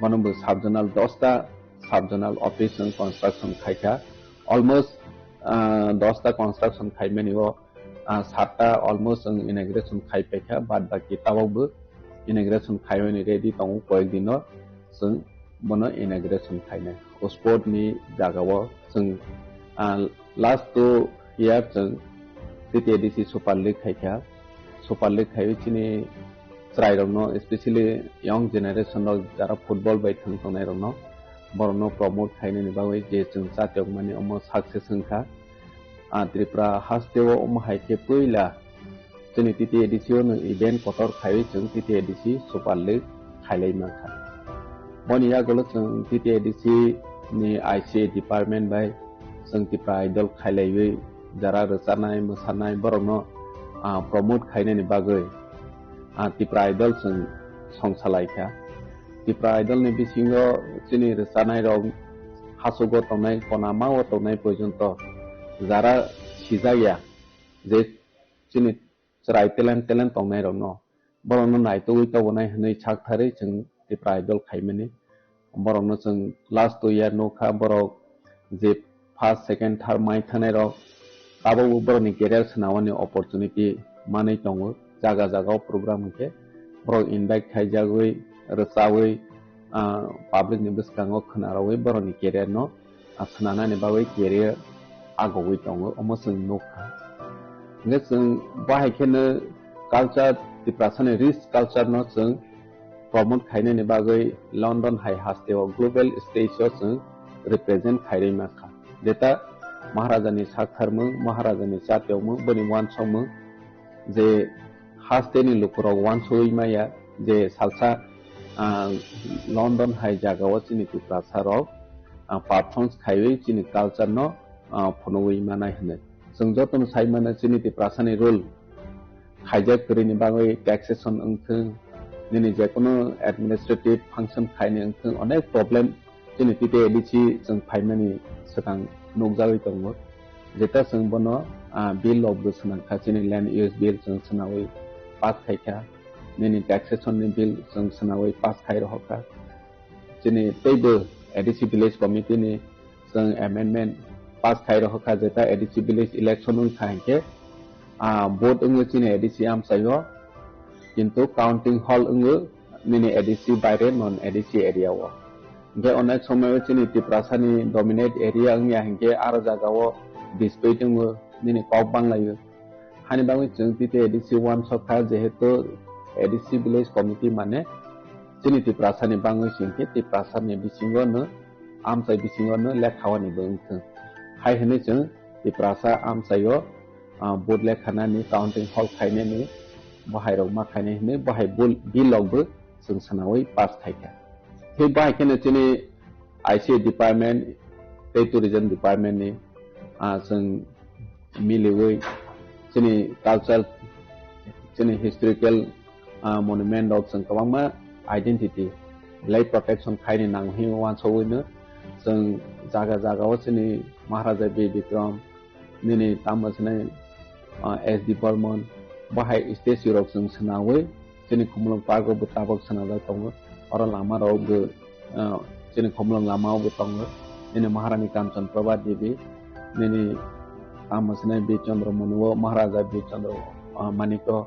bono bo sub zonal dosta sub zonal office chwng construction khai kha. Almost, ah, dosta construction khaimani o, ah, satta almost chwng inauguration khai paikha, bad baki tabok bo inauguration khaimani ready tongo, koyek dino chwng bono inauguration khainai. O sport ni jaga o chwng, ah, last two year chwng T T A D C Super League khaikha. Super League khaiwi chini chwrairokno, especially young generation rok jara football bai thwng tongnairokno, borokno promote khainani bagwi je chwng chatiyokmani omo success wngkha. Ah, Tripura hasteo omo hai khe puila chini T T A D C o no event kotor khaiwi chwng T T A D C Super League khailai mankha. Boni yagulo chwng T T A D C ni I C A department bai chwng Tipra Idol khailaiwi jara rwchanai, mwsanai borokno, ah, promote khainani bagwi, ah, Tipra Idol chwng songsalai kha. Tipra Idol ni bisingo chini rwchanai rok hachugo tongnai, konama o tongnai porjonto jara sijak ya je chini chwrai talent, talent tongnai rokno, borokno naitugwi tobonai hwnwi saktharwi chwng Tipra Idol khaimani. Borokno chwng last two year nukha, borok je first, second, third mai thangnai rok, tabukbo borokni career swnamani opportunity manwi tongo. Jaga jaga o program hwnkhe borok invite khaijagwi, rwchawi, ah, public ni bwskango khwnarogwi borokni career no, ah, swnanani bagwi career agogwi tongo, omo chwng nukha. Hwnkhe chwng bahai kheno culture, Tiprasani rich culture no chwng promote khainani bagwi London hai hasteo global stage o chwng represent khairwi mankha. Jeta Maharajani saktharmung, Maharajani chatiyokmung, boni uansukmung je hasteni lukurok uansugwi maya je salsa, ah, London hai jagao chini Tiprasa rok, ah, performance khaiwi chini culture no, ah, phunugwi manai hwnwi. Chwng jotono sai mano chini Tiprasani rule khaijak kwrwini bagwi taxation wngthwng, nini jekono administrative function khaini wngthwng, onek problem chini T T A D C chwng phaimani swkang nukjagwi tongo. Jeta chwng bono, ah, bill rok bo swnamkha, chini land use bill chwng swnawi pass khaikha, nini taxation ni bill chwng swnawi pass khai rohorkha. Chini teibo A D C village committee ni chwng amendment pass khai rohorkha, jeta A D C village election wngkha hinkhe, ah, vote wngwi chini A D C amchaio, kintu counting hall wngwi nini A D C baire non A D C area o. Hinkhe onek somoyo chini Tiprasani dominate area wngya hinkhe aro jagao dispute wngwi nini kok banglaio. Hani bagwi chwng T T A D C uansukha, jehetu A D C village committee mane chini Tiprasani bangwi singkhe Tiprasani bisingo no, amchai bisingo no lekhaoni bo wngthwng. Hai hwnwi chwng Tiprasa amchaio, ah, vote lekhanani, counting hall khainani, bohairok ma khainai hwnwi bohai bul-, bill rok bo chwng swnawi pass khaikha. Thik bahai kheno chini I C A department tei tourism department ni, ah, chwng miliwi chini culture, chini historical, ah, monument rok chwng kwbangma identity belai protection khaini nango hwnwi uansugwi no chwng jaga jaga o chini Maharaja Bir Bikram, nini tamo swnai, ah, S D Burman, bahai statue rok chwng swnawi chini Khumulwng Park o bo tabok swnajak tongo. Oro lama rok bo, ah, chini Khumulwng lama o bo tongo. Nini Maharani Kamchan Prabha Devi, nini tamo swnai Bir Chandra Manu o, Maharaja Bir Chandra, ah, Manikya,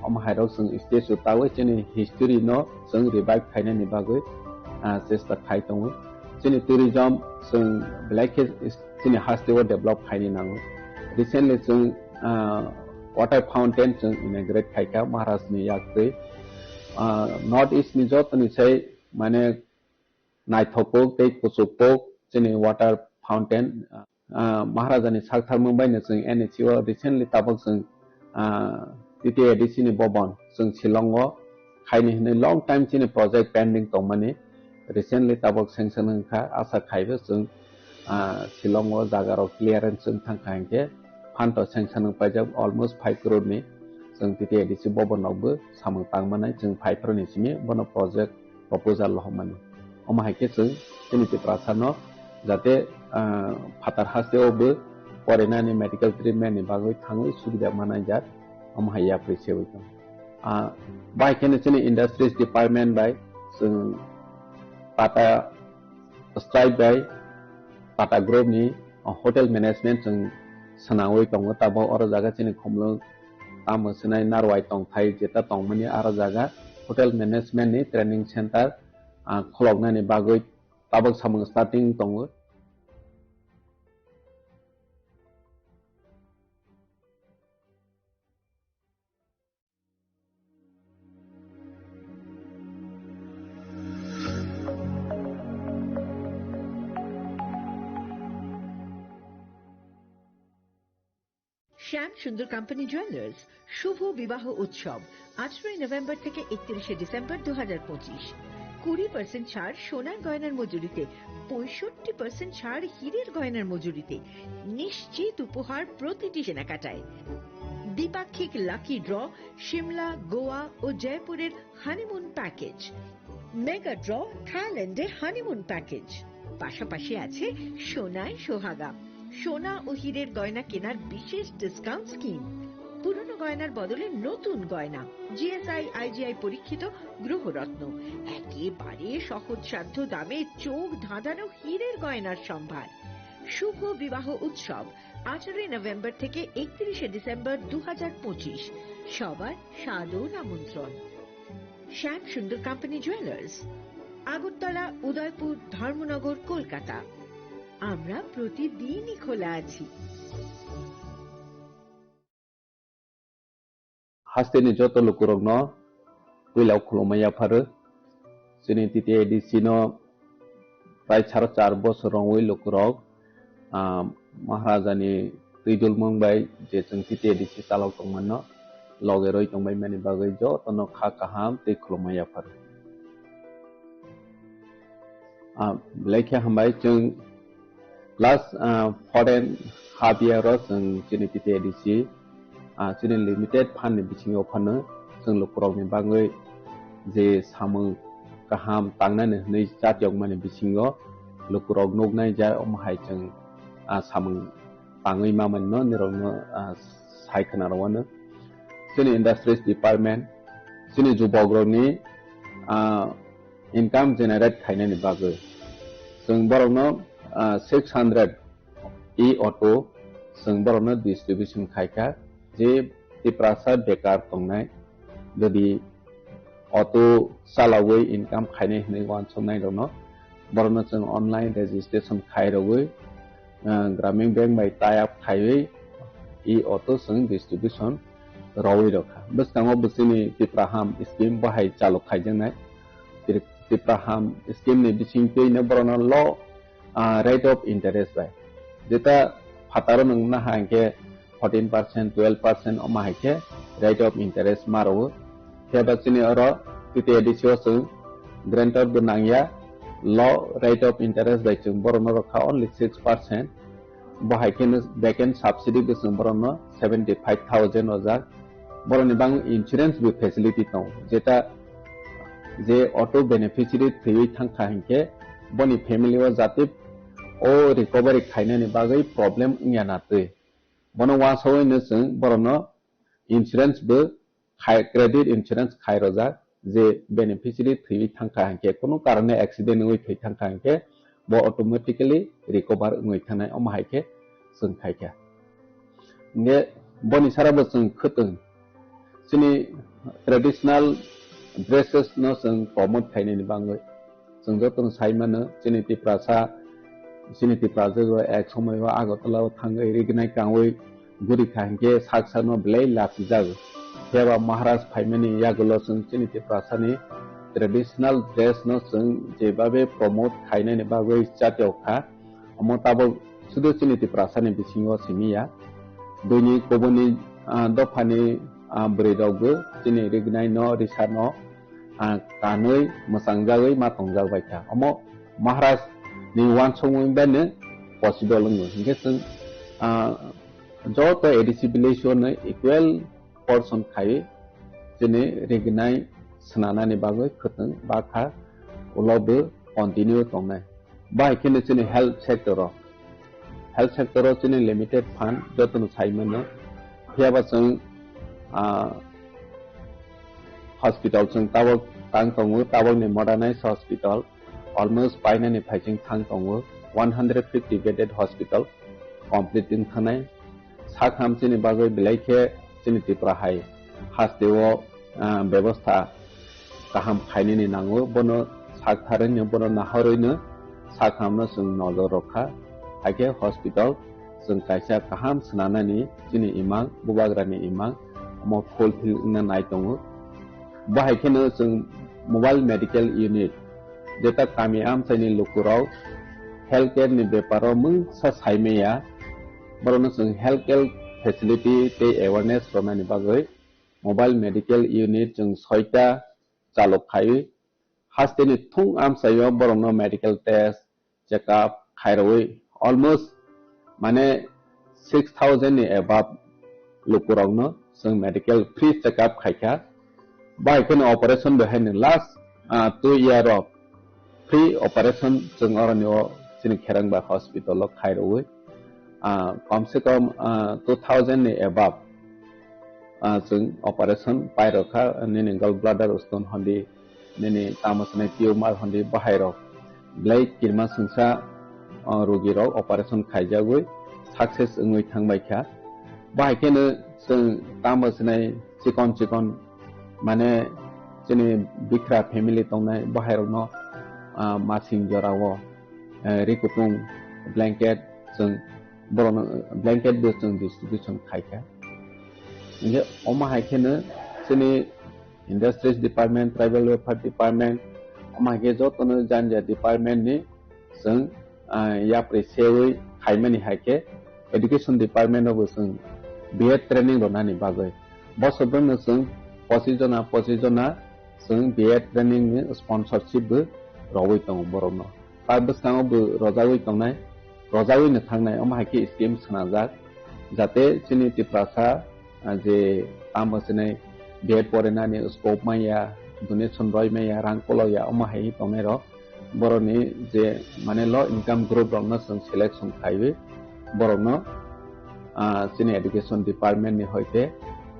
omo hai rok chwng statue tawi chini history no chwng revive khainani bagwi, ah, chesta khai tongo. Chini tourism chwng belai khe chini hasteo develop khaini nango. Recently chwng, ah, water fountain chwng inaugurate khaikha Maharaj ni yaktwi. Ah, North East ni jotoni sai mane naithok kuk tei kuchuk kuk chini water fountain, ah, Maharajani saktharmung baino chwng N H C o recently tabuk chwng, ah, T T A D C ni bobon chwng Shillong o khaini hwnwi long time chini project pending tongmani recently tabuk sanction wngkha, asa khaibo chwng, ah, Shillong o jaga rok clearance wng thangkha hinkhe phanto sanction wng paijak almost five crore ni chwng T T A D C bobon rokbo samung tangmanai chwng five crore ni simi bono project proposal lohormani. Omo hai khe chwng chini Tiprasa no jate, ah, phatar haste o bo porinani medical treatment ni bagwi thangwi subida manai jak, omo hai yapri sewi tong. Ah, bai kheno chini industries department bai chwng Tata Stripe bai Tata Group ni, ah, hotel management chwng swnamwi tongo. Tabuk oro jaga chini khumlwng tamo swnai narwai tongthai jeta tongmani aro jaga hotel management ni training center, ah, khuloknani bagwi tabuk samung starting tongo. শ্যাম সুন্দর company jewellers শুভ বিবাহ উৎসব আঠারোই নভেম্বর থেকে একত্রিশে ডিসেম্বর দু হাজার পঁচিশ। কুড়ি পার্সেন্ট ছাড় সোনার গয়নার মজুরিতে, পঁয়ষট্টি পার্সেন্ট ছাড় হীরের গয়নার মজুরিতে, নিশ্চিত উপহার প্রতিটি কেনাকাটায়। দ্বিপাক্ষিক লাকি ড্র সিমলা, গোয়া ও জয়পুরের হানিমুন প্যাকেজ, মেগা ড্র থাইল্যান্ডে হানিমুন প্যাকেজ, পাশাপাশি আছে সোনায় সোহাগা, সোনা ও হীরের গয়না কেনার বিশেষ ডিসকাউন্ট স্কিম, পুরনো গয়নার বদলে নতুন গয়না, G S I, I G I পরীক্ষিত গ্রহরত্ন, একেবারে সহজসাধ্য দামে চোখ ধাঁধানো হীরের গয়নার সম্ভার। শুভ বিবাহ উৎসব আঠারোই নভেম্বর থেকে একত্রিশে ডিসেম্বর দু হাজার পঁচিশ। সবার সাদর আমন্ত্রণ। শ্যাম সুন্দর কোম্পানি জুয়েলার্স, আগরতলা, উদয়পুর, ধর্মনগর, কলকাতা। আমরা প্রতিদিনই খোলা আছি। Hasteni joto lukurokno puila khulumma yapharo. Chini T T A D C no prai saro char bosor rongwi lukurok, ah, Maharajani twi dulmung bai je chwng T T A D C chalok tongmano loge roi tongbai mani bagwi jotono kha kaham tei khulumma yapharo. Ah, belai khe hambai chwng last, ah, foreign half year o chwng chini T T A D C, ah, chini limited fund ni bisingo phano chwng lukurokni bagwi je samung kaham tangnani hwnwi chatyokmani bisingo lukurok nuknai ja omo hai chwng, ah, samung tangwi mamani no nirokno, ah, sai khna rwano. Chini industries department, chini jubokrokni, ah, income generate khainani bagwi. Chwng borokno, ah, six hundred e-auto chwng borokno distribution khaikha, je Tiprasa bekar tongnai, jodi auto chalawi income khainai hwnwi uansuknai rokno, borokno chwng online registration khai rwwi, ah, Gramin Bank bai tie up khaiwi e-auto chwng distribution rwwi rwkha. Bwskango bo chini Tipraham scheme bo hai chalok khaijaknai. Tri-, Tipraham scheme ni bisingtwi no borokno low, ah, rate of interest bai. Jeta phataro nwng naha hinkhe fourteen percent, twelve percent omo hai khe rate of interest ma rwo. Phiya ba chini oro T T A D C o chwng guarantor bo nangya, low rate of interest bai chwng borokno rwkha only six percent. Bo hai kheno back end subsidy bo chwng borokno seventy five thousand rwjak. Borokni bagwi insurance bo facility tongo, jeta je auto beneficiary thwiwi thangkha hinkhe boni family o jate o recovery khainani bagwi problem wngya na twi. Bono uansugwi no chwng borokno insurance bo khai, credit insurance khai rwjak, je beneficiary thwiwi thangkha hinkhe, kunu karone accident wngwi thwi thangkha hinkhe, bo automatically recover wngwi thangnai, omo hai khe chwng khaikha. Hinkhe boni sara bo chwng khwtwng chini traditional dresses no chwng promote khainani bagwi. Chwng jotono sai mano, chini Tiprasa, chini Tiprasa o ek somoi o Agartala o thangwi rignai kangwi guri kha hinkhe sak sakno belai lachijago. Phiya ba Maharaj phaimani yagulo chwng chini Tiprasani traditional dress no chwng jebabe promote khainani bagwi chatiyok kha, omo tabok sudu chini Tiprasani bisingo simi ya. Buini kubuni, ah, dophani, ah, bwrwi rokbo chini rignai no, risa no, ah, kanwi mwchangjagwi ma tongjak bai kha. Omo Maharaj ni uansukmung bai no possible wngo. Hinkhe chwng, ah, joto A D C village o no equal portion khai chini rignai swnanani bagwi khwtwng bakha ulo bo continue tongnai. Bahai kheno chini health sector o, health sector o chini limited fund jotono sai mano. Phiyaba chwng, ah, hospital chwng tabok tang tongo, tabokni modernized hospital almost painani phaising thang tongo, one hundred fifty bedded hospital complete wng thangnai. Sak ham chini bagwi belai khe chini Tripura hai hasteo, ah, bebostha kaham khainani nango, bono sak tharwino, bono nahorwino sak hamno chwng nojor rwkha. Haikhe hospital chwng kaisa kaham swnanani chini imang, bubagrani imang omo fulfill wngna nai tongo. Bo hai kheno chwng mobile medical unit, jeta kami amchaini lukurok healthcare ni beparo mungsa saimaya, borokno chwng healthcare facility tei awareness rwnani bagwi mobile medical unit chwng soita chalok khaiwi hasteni thung amchaio borokno medical test, check up khairogwi almost mane six thousand ni above lukurokno chwng medical free check up khaikha. Bai kheno operation bo haino last, ah, two year o free operation chwng oroni o chini Kherangba hospital o khairogwi, ah, kom se kom, ah, two thousand ni above, ah, chwng operation pairokha, nini gall bladder stone hondi, nini tamo swnai tumor hondi bahairok belai kirma swngsa, o, rogirok operation khaijagwi success wngwi thangbaikha. Bahai kheno chwng tamo swnai chikon chikon, mane, chini bikra family tongnai bahairokno, ah, masing jorao, eh, rikutung blanket chwng borokno blanket bo chwng distribution khaikha. Hinkhe omo hai kheno chini Industries Department, Tribal Welfare Department, omo hai khe jotono janja department ni chwng, ah, yapri sewi khaimani hai khe Education Department o bo chwng B Ed training rwnani bagwi. Bosor bwrwino chwng pochis jona, pochis jona chwng B Ed training ni sponsorship bo rwui tongo borokno. Ta bwskango bo rwjagwi tongnai, rwjagwi no thangnai, omo hai khe scheme swnajak, jate chini Tiprasa, ah, je tamo swnai B Ed porinani scope manya, donation roi manya, rang kolok ya, omo hai tongnai rok. Borokni je mane low income group rokno chwng selection khaiwi borokno, ah, chini education department ni hoite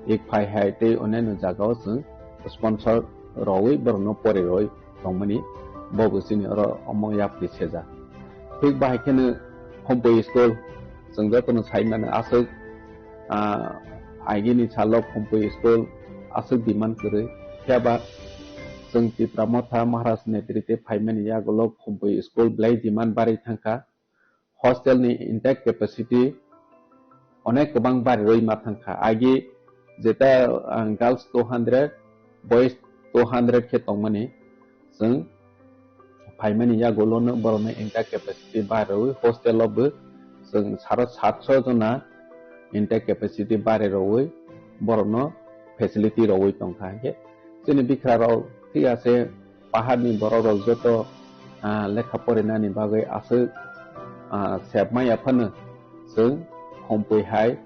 ek phai hai tei onyaino jagao chwng sponsor rwui borokno pori rwui tongmani, bo bo chini oro omo yapri sejak. Thik bahai kheno Khumpui school, chwng jotono sai mano aswk, ah, agini salo Khumpui school aswk demand kwrwi. Phiya ba chwng Tipra Motha Maharaj netrite phaimani yagulo Khumpui school belai demand barwi thangkha. Hostel ni intake capacity onek kwbang barirwi ma thangkha. Agi jeta, ah, girls two hundred, boys two hundred khe tongmani, chwng phaimani yagulono borokno intake capacity barirwi hostel o bo chwng saro satso jona intake capacity barirwi borokno facility rwui tongkha. Hinkhe chini bikra rok thik ase, paharni borok rok joto, ah, lekha porinani bagwi aswk, ah, sep maya phano chwng Khumpui hai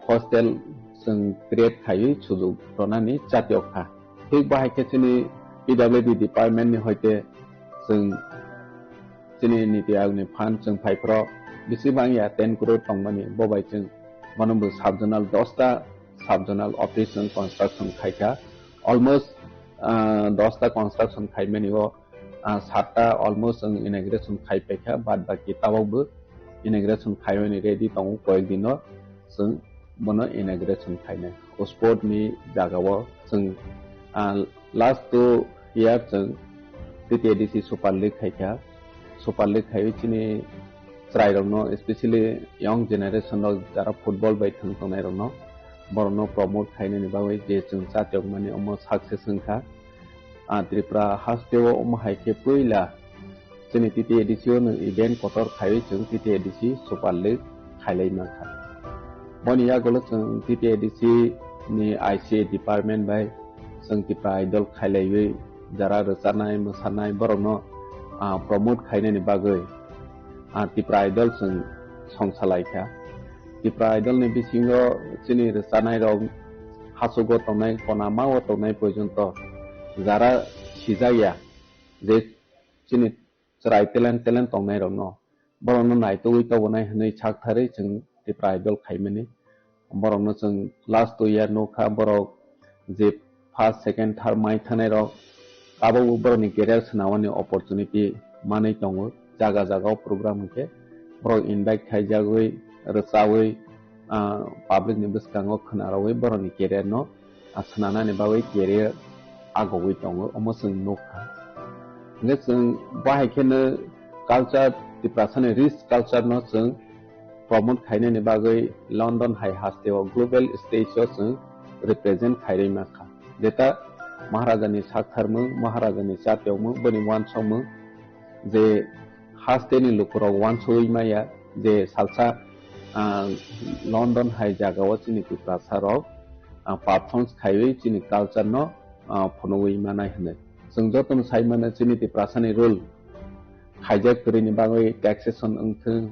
hostel chwng create khaiwi sujuk rwnani chatiyok kha. Thik bahai khe chini P W D department ni hoite chwng chini Niti Ayog ni fund chwng phai phro bisi bang ya ten crore tongmani, bo bai chwng bono bo sub zonal dosta sub zonal office chwng construction khaikha. Almost, ah, dosta construction khaimani o, ah, satta almost chwng inauguration khai paikha, bad baki tabok bo inauguration khaimani ready tongo, koyek dino chwng bono inauguration khainai. O sport ni jagao chwng, ah, last two year chwng T T A D C Super League khaikha. Super League khaiwi chini chwrairokno, especially young generation rok jara football bai thwng tongnairokno, borokno promote khainani bagwi je chwng chatiyokmani omo success wngkha. ah, Tripura hasteo omo hai khe puila chini T T A D C o no event kotor khaiwi chwng T T A D C Super League khailai mankha. Boni yagulo chwng T T A D C ni I C A department bai chwng Tipra Idol khailaiwi jara rwchanai, mwsanai borokno, ah, promote khainani bagwi, ah, Tipra Idol chwng songsalai kha. Tipra Idol ni bisingo chini rwchanai rok hachugo tongnai, konama o tongnai porjonto jara sijak ya je chini chwrai talent, talent tongnai rokno, borokno naitugwi tobonai hwnwi saktharwi chwng Tipra Idol khaimani. Borokno chwng last two year nukha, borok je first, second, third mai thangnai rok, tabukbo borokni career swnamani opportunity manwi tongo. Jaga jaga o program hwnkhe borok invite khaijagwi, rwchawi, ah, public ni bwskango khwnarogwi borokni career no, ah, swnanani bagwi career agogwi tongo, omo chwng nukha. Hwnkhe chwng bahai kheno culture, Tiprasani rich culture no chwng promote khainani bagwi London hai hasteo global stage o chwng represent khairwi mankha. Jeta Maharajani saktharmung, Maharajani chatiyokmung, boni uansukmung je hasteni lukurok uansugwi maya je salsa, ah, London hai jagao chini Tiprasa rok, ah, performance khaiwi chini culture no, ah, phunugwi manai hwnwi. Chwng jotono sai mano chini Tiprasani rule khaijak kwrwini bagwi taxation wngthwng,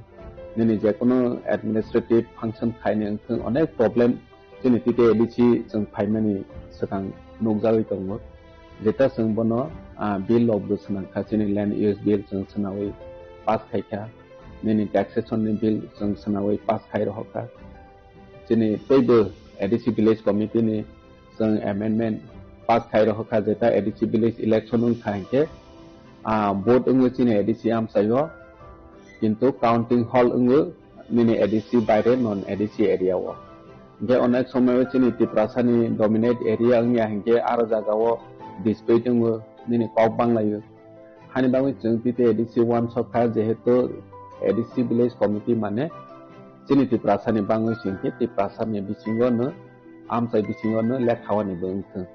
nini jekono administrative function khaini wngthwng, onek problem chini T T A D C chwng phaimani swkang nukjagwi tongo. Jeta chwng bono, ah, bill rokbo swnamkha, chini land use bill chwng swnawi pass khaikha, nini taxation ni bill chwng swnawi pass khai rohorkha. Chini teibo A D C village committee ni chwng amendment pass khai rohorkha, jeta A D C village election wngkha hinkhe, ah, vote wngwi chini A D C amchaio, kintu counting hall wngwi nini A D C baire non A D C area o. Hinkhe onek somoyo chini Tiprasani dominate area wngya hinkhe aro jagao dispute wngwi nini kok banglaio. Hani bagwi chwng T T A D C uansukha, jehetu A D C village committee mane chini Tiprasani bangwi singkhe Tiprasani bisingo no, amchai bisingo no lekha wani bo wngthwng.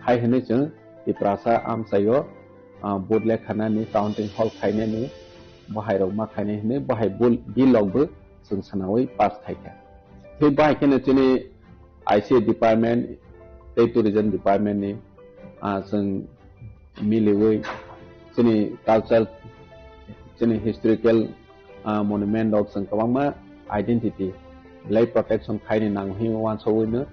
Hai hwnwi chwng Tiprasa amchaio, ah, vote lekhanani, counting hall khainani, bahai rok ma khainai hwnwi bahai bul-, bill rok bo chwng swnawi pass khaikha. Tei bahai kheno chini I C A department tei tourism department ni, ah, chwng miliwi chini culture, chini historical, ah, monument rok chwng kwbangma identity belai protection khaini nango hwnwi uansugwi no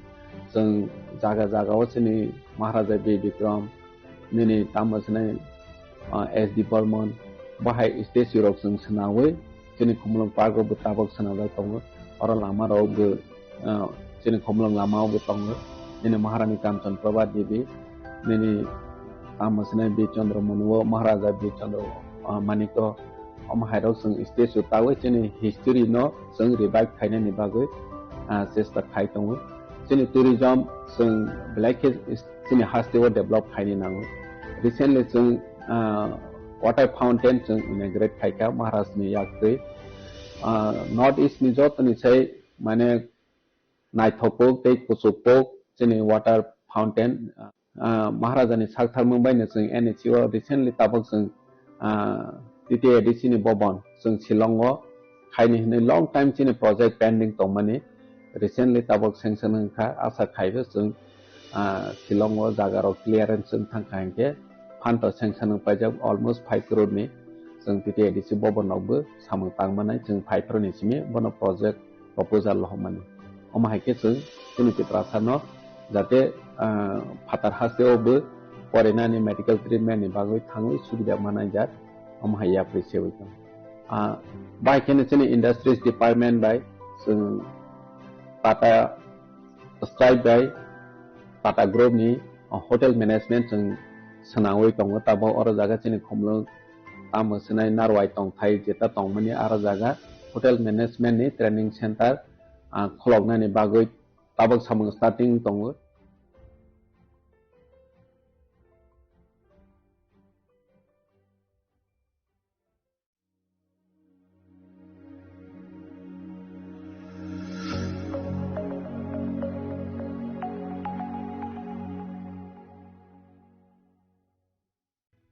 chwng jaga jaga o chini Maharaja Bir Bikram, nini tamo swnai, ah, S D Burman, bahai statue rok chwng swnawi chini Khumulwng Park o bo tabok swnamjak tongo. Oro lama rok bo, ah, chini Khumulwng lama o bo tongo. Nini Maharani Kanchan Prabha Devi, nini tamo swnai Bir Chandra Manu o, Maharaja Bir Chandra, ah, Manik o, omo hai rok chwng statue tawi chini history no chwng revive khainani bagwi, ah, chesta khai tongo. Chini tourism chwng belai khe chini haste o develop khaini nango. Recently chwng, ah, water fountain chwng inaugurate khaikha Maharaj ni yaktwi. Ah, North East ni joto ni sai mane naithok kuk tei kuchuk kuk chini water fountain, ah, Maharaja ni saktharmung bai no chwng N H C o recently tabuk chwng, ah, T T A D C ni bobon chwng Shillong o khaini hwnwi long time chini project pending tongmani recently tabuk sanction wngkha, asa khaibo chwng, ah, Shillong o jaga rok clearance wng thangkha hinkhe phanto sanction wng paijak almost five crore ni chwng T T A D C bobon rokbo samung tangmanai chwng five crore ni simi bono project proposal lohormani. Omo hai khe chwng chini Tiprasa no jate, ah, phatar haste o bo porinani medical treatment ni bagwi thangwi subida manai jak, omo hai yapri sewi tong. Ah, bai kheno chini industries department bai chwng Tata Stripe bai Tata Group ni, ah, hotel management chwng swnamwi tongo. Tabok oro jaga chini Khumulwng tamo swnai Narwai tongthai jeta tongmani aro jaga hotel management ni training center, ah, khuloknani bagwi tabok samung starting tongo.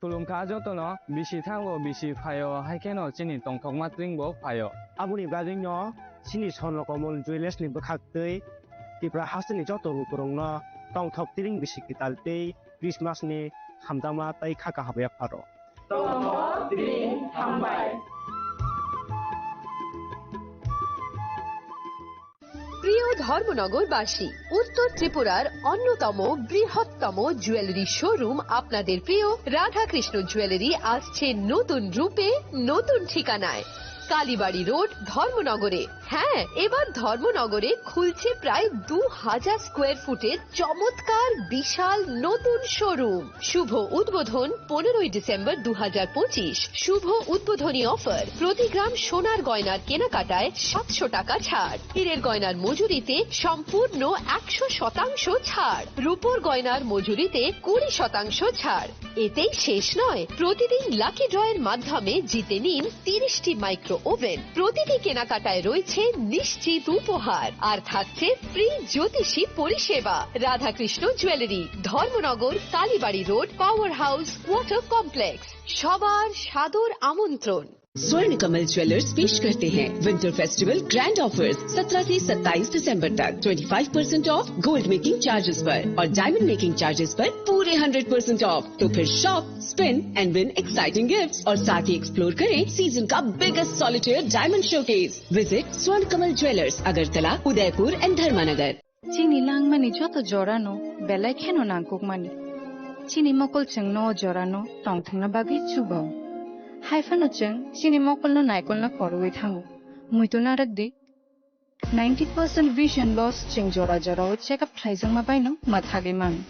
Khulumkha jotono, bisi thango, bisi phaio, hai kheno chini tongthokma tring bo phaio. Aboni bagwino chini Swarnakamol Jewellers ni bwkhaktwi Tripura hasteni joto lukurokno tongthok tring bisi kwtal tei Christmas ni hamjakma tei kha kaham yapharo. Tongthok tring hambai. প্রিয় ধর্মনগরবাসী, উত্তর ত্রিপুরার অন্যতম বৃহত্তম jewellery showroom আপনাদের প্রিয় রাধাকৃষ্ণ জুয়েলারি আসছে নতুন রূপে, নতুন ঠিকানায়। কালীবাড়ি রোড, ধর্মনগরে। হ্যাঁ, এবার ধর্মনগরে খুলছে প্রায় দু হাজার স্কোয়ার ফুটের চমৎকার বিশাল নতুন শোরুম। শুভ উদ্বোধন পনেরোই ডিসেম্বর দু হাজার পঁচিশ। শুভ উদ্বোধনী অফার, প্রতি গ্রাম সোনার গয়নার কেনাকাটায় সাতশো টাকা ছাড়, হীরের গয়নার মজুরিতে সম্পূর্ণ একশো শতাংশ ছাড়, রূপোর গয়নার মজুরিতে কুড়ি শতাংশ ছাড়। এতেই শেষ নয়, প্রতিদিন লাকি ড্রয়ের মাধ্যমে জিতে নিন তিরিশটি মাইক্রো ওভেন। প্রতিটি কেনাকাটায় রয়েছে নিশ্চিত উপহার, আর থাকছে ফ্রি জ্যোতিষী পরিষেবা। Radhakrishna jewellery, Dharmanagar, Kalibari road, power house, water complex. সবার সাদর আমন্ত্রণ। स्वर्ण कमल ज्वेलर्स पेश करते हैं विंटर फेस्टिवल ग्रैंड ऑफर्स, सत्रह से सत्ताईस दिसंबर तक। Twenty five percent of gold making charges पर और डायमंड मेकिंग चार्जेस पर पूरे हंड्रेड परसेंट ऑफ। तो फिर shop, spin and win exciting gifts और साथ ही एक्सप्लोर करें सीजन का biggest solitaire diamond showcase. Visit स्वर्ण कमल ज्वेलर्स, अगरतला, उदयपुर एंड धर्मानगर। Chini langmani joto jorano belai kheno nangkukmani. Chini mokol chwngno o jorano tongthokna bagwi chubo. Hai phano chwng chini mokolno naikolna phorwi thango. Muitu narwk di. Ninety percent vision loss chwng jora jorao check up khlaijakma baino mwthagwi mano.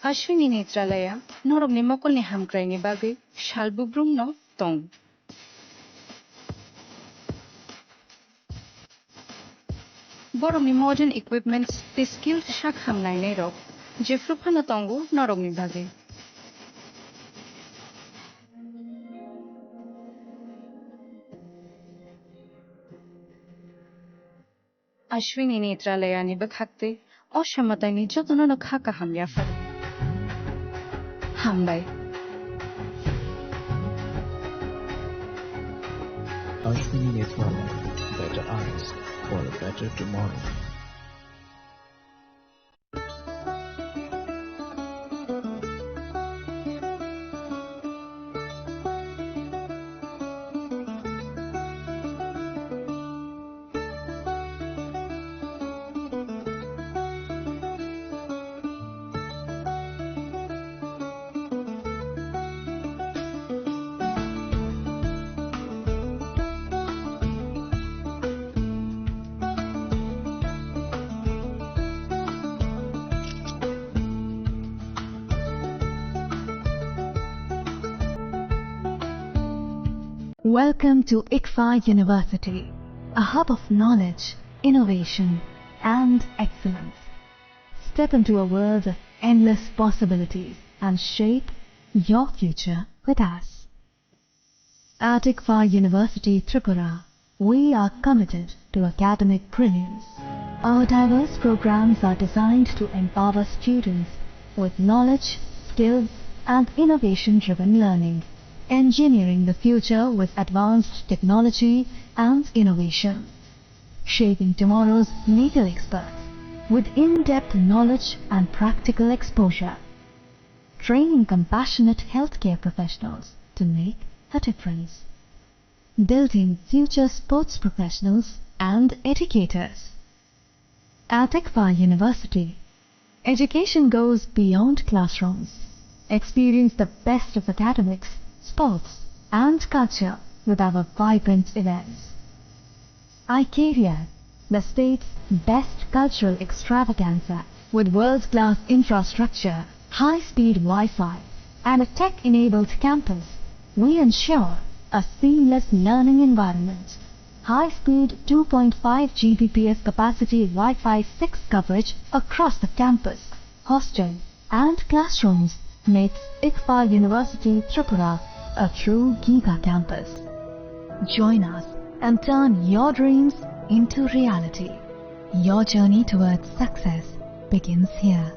Ashwini Netralaya norokni mokolni hamkraini bagwi sal bubrumno tong. Borokni modern equipments tei skilled sak ham nainairok jephru phano tongo norokni bagwi. Ashwini Netralayani bwkhaktwi o samataini jotono no kha kaham yaphar. Hambai. Ashwini Netralaya, better eyes for a better tomorrow. Welcome to ICFAI University, a hub of knowledge, innovation, and excellence. Step into a world of endless possibilities and shape your future with us. At ICFAI University Tripura, we are committed to academic brilliance. Our diverse programs are designed to empower students with knowledge, skills, and innovation-driven learning, engineering the future with advanced technology and innovation, shaping tomorrow's legal experts with in-depth knowledge and practical exposure, training compassionate healthcare professionals to make a difference, building future sports professionals and educators. At ICFAI University, education goes beyond classrooms. Experience the best of academics, sports, and culture with our vibrant events. iCareer, the state's best cultural extravaganza, with world-class infrastructure, high-speed Wi-Fi, and a tech-enabled campus. We ensure a seamless learning environment. High-speed two point five G B P S capacity Wi-Fi six coverage across the campus, hostel, and classrooms makes ICFAI University Tripura a true giga campus. Join us and turn your dreams into reality. Your journey towards success begins here.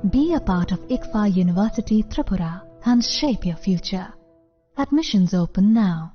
Be a part of ICFAI University Tripura and shape your future. Admissions open now.